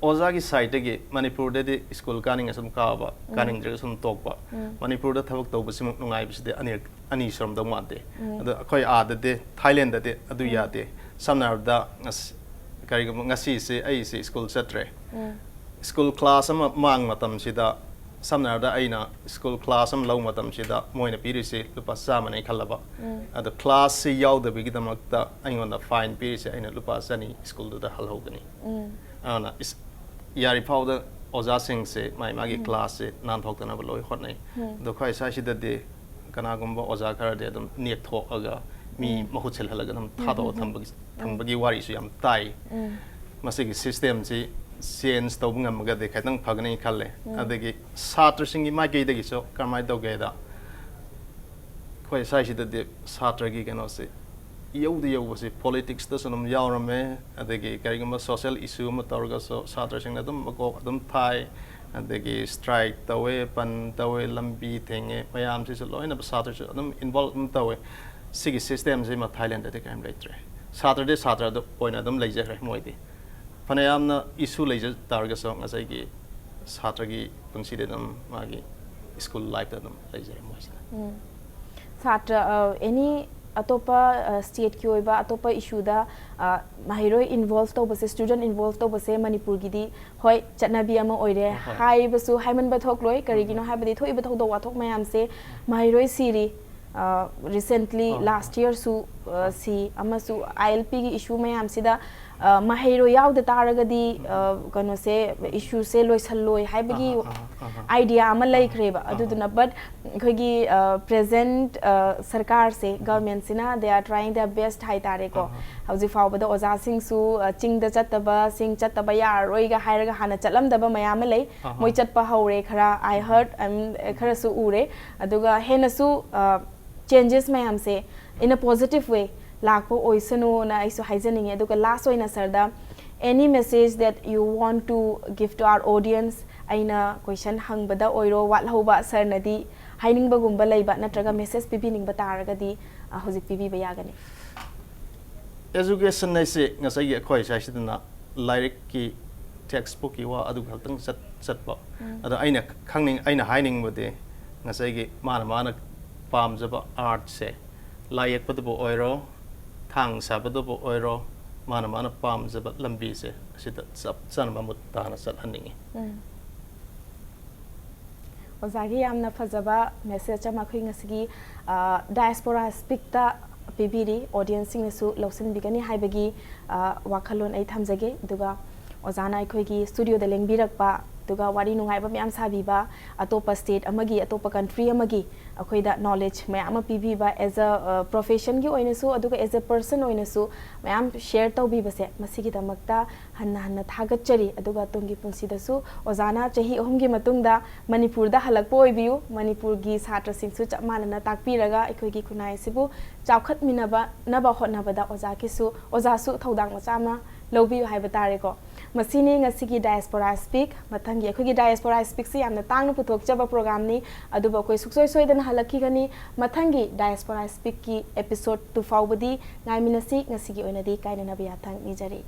ꯑꯣꯖꯥꯒꯤ ꯁꯥꯏꯠꯇꯒꯤ ꯃꯅꯤꯄꯨꯔꯗꯗꯤ ꯁ꯭ꯀꯨꯜ ꯀꯥꯅꯤꯡꯉꯁꯨ ꯑꯗꯨꯝ ꯀꯥꯕ, ꯀꯥꯅꯤꯡꯗ꯭ꯔꯒꯁꯨ ꯑꯗꯨꯝ ꯇꯣꯛꯄ꯫ ꯃꯅꯤꯄꯨꯔꯗ ꯊꯕꯛ ꯇꯧꯕꯁꯤꯃꯨꯛ ꯅꯨꯡꯉꯥꯏꯕꯁꯤꯗꯤ ꯑꯅꯤꯔꯛ, ꯑꯅꯤ ꯁꯨꯔꯝꯗꯧ ꯃꯥꯟꯗꯦ꯫ ꯑꯗꯣ ꯑꯩꯈꯣꯏ ꯑꯥꯗꯗꯤ, ꯊꯥꯏꯂꯦꯟꯗꯗꯤ ꯑꯗꯨ ꯌꯥꯗꯦ꯫ ꯁꯝꯅ ꯍꯥꯏꯔꯕꯗ, ꯉꯁ-, ꯀꯔꯤꯒꯨꯝꯕ ꯉꯁꯤꯁꯦ ꯑꯩꯁꯦ ꯁ꯭ꯀꯨꯜ ꯆꯠꯇ꯭ꯔꯦ꯫ ꯁ꯭ꯀꯨꯜ ꯀ꯭ꯂꯥꯁ ꯑꯃ ꯃꯥꯡ ꯃꯇꯝꯁꯤꯗ, ꯁꯝꯅ ꯍꯥꯏꯔꯕꯗ ꯑꯩꯅ ꯁ꯭ꯀꯨꯜ ꯀ꯭ꯂꯥꯁ ꯑꯃ ꯂꯧ ꯃꯇꯝꯁꯤꯗ ꯃꯣꯏꯅ ꯄꯤꯔꯤꯁꯤ ꯂꯨꯄꯥ ꯆꯥꯝꯃꯅꯦ ꯈꯜꯂꯕ꯫ ꯑꯗꯣ ꯀ꯭ꯂꯥꯁꯁꯤ ꯌꯥꯎꯗꯕꯒꯤꯗꯃꯛꯇ ꯑꯩꯉꯣꯟꯗ ꯐꯥꯏꯟ ꯄꯤꯔꯤꯁꯦ ꯑꯩꯅ ꯂꯨꯄꯥ ꯆꯅꯤ ꯁ꯭ꯀꯨꯜꯗꯨꯗ ꯍꯜꯍꯧꯒꯅꯤ꯫ ꯑꯗꯨꯅ ꯏꯁ-, ꯌꯥꯔꯤꯐꯥꯎꯗ ꯑꯣꯖꯥꯁꯤꯡꯁꯦ ꯃꯥꯏ ꯃꯥꯒꯤ ꯀ꯭ꯂꯥꯁꯁꯦ ꯅꯥꯟꯊꯣꯛꯇꯅꯕ ꯂꯣꯏ ꯍꯣꯠꯅꯩ꯫ ꯑꯗꯣ ꯑꯩꯈꯣꯏ ꯁ꯭ꯋꯥꯏꯁꯤꯗꯗꯤ ꯀꯅꯥꯒꯨꯝꯕ ꯑꯣꯖꯥ ꯈꯔꯗꯤ ꯑꯗꯨꯝ ꯅꯦꯛꯊꯣꯛꯑꯒ ꯃꯤ ꯃꯍꯨꯠ ꯁꯤꯜꯍꯜꯂꯒ ꯑꯗꯨꯝ ꯊꯥꯗꯣꯛꯑ ꯊꯝꯕꯒꯤ, ꯊꯝꯕꯒꯤ ꯋꯥꯔꯤꯁꯨ ꯌꯥꯝ ꯇꯥꯏ꯫ ꯃꯁꯤꯒꯤ ꯁꯤꯁꯇꯦꯝꯁꯤ ꯆꯦꯟꯖ ꯇꯧꯕ ꯉꯝꯃꯒꯗꯤ ꯈꯤꯇꯪ ꯐꯒꯅꯤ ꯈꯜꯂꯦ꯫ ꯑꯗꯒꯤ ꯁꯥꯇ꯭ꯔꯁꯤꯡꯒꯤ ꯃꯥꯏꯀꯩꯗꯒꯤꯁꯨ ꯀꯔꯝꯍꯥꯏꯅ ꯇꯧꯒꯦꯗ, ꯑꯩꯈꯣꯏ ꯁ꯭ꯋꯥꯏꯁꯤꯗꯗꯤ ꯁꯥꯇ꯭ꯔꯒꯤ ꯀꯩꯅꯣꯁꯤ ꯌꯧꯗ ꯌꯧꯕꯁꯤ ꯄꯣꯂꯤꯇꯤꯛꯁꯇꯁꯨ ꯑꯗꯨꯝ ꯌꯥꯎꯔꯝꯃꯦ, ꯑꯗꯒꯤ ꯀꯔꯤꯒꯨꯝꯕ ꯁꯣꯁꯦꯜ ꯏꯁꯨ ꯑꯃ ꯇꯧꯔꯒꯁꯨ ꯁꯥꯇ꯭ꯔꯁꯤꯡꯅ ꯑꯗꯨꯝ ꯃꯀꯣꯛ ꯑꯗꯨꯝ ꯊꯥꯏ, ꯑꯗꯒꯤ ꯁ꯭ꯇ꯭ꯔꯥꯏꯛ ꯇꯧꯋꯦ, ꯕꯟ ꯇꯧꯋꯦ, ꯂꯝꯕꯤ ꯊꯤꯡꯉꯦ, ꯃꯌꯥꯝꯁꯤꯁꯨ ꯂꯣꯏꯅ ꯁꯥꯇ꯭ꯔꯁꯨ ꯑꯗꯨꯝ ꯏꯟꯚꯣꯜꯕ ꯑꯗꯨꯝ ꯇꯧꯋꯦ꯫ ꯁꯤꯒꯤ ꯁꯤꯁꯇꯦꯝꯁꯤꯃ ꯊꯥꯏꯂꯦꯟꯗꯗꯤ ꯀꯔꯤꯝ ꯂꯩꯇ꯭ꯔꯦ꯫ ꯁꯥꯇ꯭ꯔꯗꯤ ꯁꯥꯇ꯭ꯔ ꯑꯗꯨ ꯑꯣꯏꯅ ꯑꯗꯨꯝ ꯂꯩꯖꯈ꯭ꯔꯦ ꯃꯣꯏꯗꯤ꯫ ꯐꯅꯌꯥꯝꯅ ꯏꯁꯨ ꯂꯩꯖ ꯇꯥꯔꯒꯁꯨ ꯉꯁꯥꯏꯒꯤ ꯁꯥꯇ꯭ꯔꯒꯤ ꯄꯨꯟꯁꯤꯗꯤ ꯑꯗꯨꯝ ꯃꯥꯒꯤ ꯁ꯭ꯀꯨꯜ ꯂꯥꯏꯐꯇ ꯑꯗꯨꯝ ꯂꯩꯖꯔꯦ ꯃꯣꯏꯁꯤꯅ꯫ ꯁꯥꯇ꯭ꯔ ꯑꯦꯅꯤ ꯑꯇꯣꯞꯄ ꯁ꯭ꯇꯦꯠꯀꯤ ꯑꯣꯏꯕ ꯑꯇꯣꯞꯄ ꯏꯁꯨꯗ ꯃꯍꯩꯔꯣꯏ ꯏꯟꯚꯣꯜꯚ ꯇꯧꯕꯁꯦ, ꯁ꯭ꯇꯨꯗꯦꯟ ꯏꯟꯚꯣꯜꯚ ꯇꯧꯕꯁꯦ ꯃꯅꯤꯄꯨꯔꯒꯤꯗꯤ ꯍꯣꯏ ꯆꯠꯅꯕꯤ ꯑꯃ ꯑꯣꯏꯔꯦ꯫ ꯍꯣꯏ꯫ ꯍꯥꯏꯕꯁꯨ ꯍꯥꯏꯃꯟꯕ ꯊꯣꯛꯂꯣꯏ꯫ ꯀꯔꯤꯒꯤꯅꯣ ꯍꯥꯏꯕꯗꯤ ꯊꯣꯛꯏꯕ ꯊꯧꯗꯣꯛ ꯋꯥꯊꯣꯛ ꯃꯌꯥꯝꯁꯦ ꯃꯍꯩꯔꯣꯏ ꯁꯤꯔꯤ, ꯔꯤꯁꯦꯟꯠꯂꯤ ꯑꯣ꯫ ꯂꯥꯁ ꯌꯔꯁꯨ ꯁꯤ ꯑꯃꯁꯨ ꯑꯥꯏ ꯑꯦꯜ ꯄꯤꯒꯤ ꯏꯁꯨ ꯃꯌꯥꯝꯁꯤꯗ ꯑ, ꯃꯍꯩꯔꯣꯏ ꯌꯥꯎꯗ ꯇꯥꯔꯒꯗꯤ ꯑ, ꯀꯩꯅꯣꯁꯦ, ꯏꯁꯨꯁꯦ ꯂꯣꯏꯁꯜꯂꯣꯏ ꯍꯥꯏꯕꯒꯤ ꯑꯍꯥ, ꯑꯍꯥ, ꯑꯍꯥ꯫ ꯑꯥꯏꯗꯤꯌꯥ ꯑꯃ ꯑꯍꯥ, ꯂꯩꯈ꯭ꯔꯦꯕ꯫ ꯑꯍꯥ꯫ ꯑꯗꯨꯗꯨꯅ ꯕꯠ ꯑꯩꯈꯣꯏꯒꯤ present ꯁꯔꯀꯥꯔꯁꯦ, ꯒꯚꯔꯟꯃꯦꯟꯠꯁꯤꯅ they are trying their best ꯍꯥꯏꯇꯥꯔꯦꯀꯣ꯫ ꯑꯍꯥ꯫ ꯍꯧꯖꯤꯛ ꯐꯥꯎꯕꯗ ꯑꯣꯖꯥꯁꯤꯡꯁꯨ ꯑ, ꯆꯤꯡꯗ ꯆꯠꯇꯕꯁꯤꯡ ꯆꯠꯇꯕ ꯌꯥꯔꯔꯣꯏꯒ ꯍꯥꯏꯔꯒ ꯍꯥꯟꯅ ꯆꯠꯂꯝꯗꯕ ꯃꯌꯥꯝ ꯑꯃ ꯂꯩ꯫ ꯑꯍꯥ꯫ ꯃꯣꯏ ꯆꯠꯄ ꯍꯧꯔꯦ ꯈꯔ, I heard, ꯈꯔꯁꯨ ꯎꯔꯦ꯫ ꯑꯗꯨꯒ ꯍꯦꯟꯅꯁꯨ ꯆꯦꯟꯖꯦꯁ ꯃꯌꯥꯝꯁꯦ in a positive way ꯂꯥꯛꯄ ꯑꯣꯏꯁꯅꯨꯅ ꯑꯩꯁꯨ ꯍꯥꯏꯖꯅꯤꯡꯉꯤ꯫ ꯑꯗꯨꯒ ꯂꯥꯁ ꯑꯣꯏꯅ ꯁꯔꯗ, any message that you want to give to our audience? ꯑꯩꯅ ꯀꯣꯏꯁꯟ ꯍꯪꯕꯗ ꯑꯣꯏꯔꯣ, ꯋꯥꯠꯍꯧꯕ ꯁꯔꯅꯗꯤ ꯍꯥꯏꯅꯤꯡꯕꯒꯨꯝꯕ ꯂꯩꯕ ꯅꯠꯇ꯭ꯔꯒ ꯃꯦꯁꯦꯖ ꯄꯤꯕꯤꯅꯤꯡꯕ ꯇꯥꯔꯒꯗꯤ ꯑ, ꯍꯧꯖꯤꯛ ꯄꯤꯕꯤꯕ ꯌꯥꯒꯅꯤ꯫ ꯑꯦꯖꯨꯀꯦꯁꯟ ꯍꯥꯏꯁꯤ ꯉꯁꯥꯏꯒꯤ ꯑꯩꯈꯣꯏ ꯁ꯭ꯋꯥꯏꯁꯤꯗꯅ ꯂꯥꯏꯔꯤꯛꯀꯤ ꯇꯦꯛꯁ ꯕꯨꯛꯀꯤ ꯋꯥ ꯑꯗꯨ ꯈꯛꯇꯪ ꯆꯠ ꯆꯠꯄ꯫ ꯑꯗꯣ ꯑꯩꯅ ꯈꯪꯅꯤꯡ ꯑꯩꯅ ꯍꯥꯏꯅꯤꯡꯕꯗꯤ ꯉꯁꯥꯏꯒꯤ ꯃꯥꯅ ꯃꯥꯅ ꯄꯥꯝꯖꯕ ꯑꯥꯔꯠꯁꯦ, ꯂꯥꯏ ꯌꯦꯛꯄꯗꯕꯨ ꯑꯣꯏꯔꯣ, ꯊꯥꯡ ꯁꯥꯕꯗꯕꯨ ꯑꯣꯏꯔꯣ, ꯃꯥꯅ ꯃꯥꯅ ꯄꯥꯝꯖꯕ ꯂꯝꯕꯤꯁꯦ ꯑꯁꯤꯗ ꯆꯞ ꯆꯥꯅ ꯃꯃꯨꯠ ꯇꯥꯅ ꯆꯠꯍꯟꯅꯤꯡꯉꯤ꯫ ꯑꯣꯖꯥꯒꯤ ꯌꯥꯝꯅ ꯐꯖꯕ ꯃꯦꯁꯦꯖ ꯑꯃ ꯑꯩꯈꯣꯏ ꯉꯁꯤꯒꯤ ꯗꯥꯏꯁꯄꯣꯔꯥ ꯁ꯭ꯄꯤꯛꯇ ꯄꯤꯕꯤꯔꯤ꯫ ꯑꯣꯗꯤꯌꯦꯟꯁꯁꯤꯡꯅꯁꯨ ꯂꯧꯁꯤꯟꯕꯤꯒꯅꯤ ꯍꯥꯏꯕꯒꯤ ꯑ, ꯋꯥꯈꯜꯂꯣꯟ ꯑꯩ ꯊꯝꯖꯒꯦ꯫ ꯑꯗꯨꯒ ꯑꯣꯖꯥꯅ ꯑꯩꯈꯣꯏꯒꯤ ꯁ꯭ꯇꯨꯗꯤꯑꯣꯗ ꯂꯦꯡꯕꯤꯔꯛꯄ, ꯑꯗꯨꯒ ꯋꯥꯔꯤ ꯅꯨꯡꯉꯥꯏꯕ ꯃꯌꯥꯝ ꯁꯥꯕꯤꯕ, ꯑꯇꯣꯞꯄ ꯁ꯭ꯇꯦꯠ ꯑꯃꯒꯤ, ꯑꯇꯣꯞꯄ ꯀꯟꯇ꯭ꯔꯤ ꯑꯃꯒꯤ ꯑꯩꯈꯣꯏꯗ ꯅꯣꯂꯦꯖ ꯃꯌꯥꯝ ꯑꯃ ꯄꯤꯕꯤꯕ, ꯑꯦꯖ ꯑ ꯄ꯭ꯔꯣꯐꯦꯁꯟꯒꯤ ꯑꯣꯏꯅꯁꯨ ꯑꯗꯨꯒ ꯑꯦꯖ ꯑ ꯄꯔꯁꯟ ꯑꯣꯏꯅꯁꯨ ꯃꯌꯥꯝ ꯁꯤꯌꯔ ꯇꯧꯕꯤꯕꯁꯦ, ꯃꯁꯤꯒꯤꯗꯃꯛꯇ ꯍꯟꯅ ꯍꯟꯅ ꯊꯥꯒꯠꯆꯔꯤ꯫ ꯑꯗꯨꯒ ꯇꯨꯡꯒꯤ ꯄꯨꯟꯁꯤꯗꯁꯨ ꯑꯣꯖꯥꯅ ꯆꯍꯤ ꯑꯍꯨꯝꯒꯤ ꯃꯇꯨꯡꯗ ꯃꯅꯤꯄꯨꯔꯗ ꯍꯜꯂꯛꯄ ꯑꯣꯏꯕꯤꯌꯨ꯫ ꯃꯅꯤꯄꯨꯔꯒꯤ ꯁꯥꯇ꯭ꯔꯁꯤꯡꯁꯨ ꯆꯞ ꯃꯥꯟꯅꯅ ꯇꯥꯛꯄꯤꯔꯒ ꯑꯩꯈꯣꯏꯒꯤ ꯈꯨꯟꯅꯥꯏ ꯑꯁꯤꯕꯨ ꯆꯥꯎꯈꯠꯃꯤꯟꯅꯕꯅꯕ ꯍꯣꯠꯅꯕꯗ ꯑꯣꯖꯥꯒꯤꯁꯨ, ꯑꯣꯖꯥꯁꯨ ꯊꯧꯗꯥꯡ ꯃꯆꯥ ꯑꯃ ꯂꯧꯕꯤꯌꯨ ꯍꯥꯏꯕ ꯇꯥꯔꯦꯀꯣ꯫ ꯃꯁꯤꯅꯤ ꯉꯁꯤꯒꯤ Diaspora Speak꯫ ꯃꯊꯪꯒꯤ ꯑꯩꯈꯣꯏꯒꯤ Diaspora Speakꯁꯤ ꯌꯥꯝꯅ ꯇꯥꯡꯅ ꯄꯨꯊꯣꯛꯆꯕ programꯅꯤ, ꯑꯗꯨꯕꯨ ꯑꯩꯈꯣꯏ ꯁꯨꯡꯁꯣꯏ ꯁꯣꯏꯗꯅ ꯍꯜꯂꯛꯈꯤꯒꯅꯤ꯫ ꯃꯊꯪꯒꯤ Diaspora Speakꯀꯤ episode two ꯐꯥꯎꯕꯗꯤ ꯉꯥꯏꯃꯤꯟꯅꯁꯤ꯫ ꯉꯁꯤꯒꯤ ꯑꯣꯏꯅꯗꯤ ꯀꯥꯏꯅꯅꯕ ꯌꯥꯊꯪ ꯅꯤꯖꯔꯤ꯫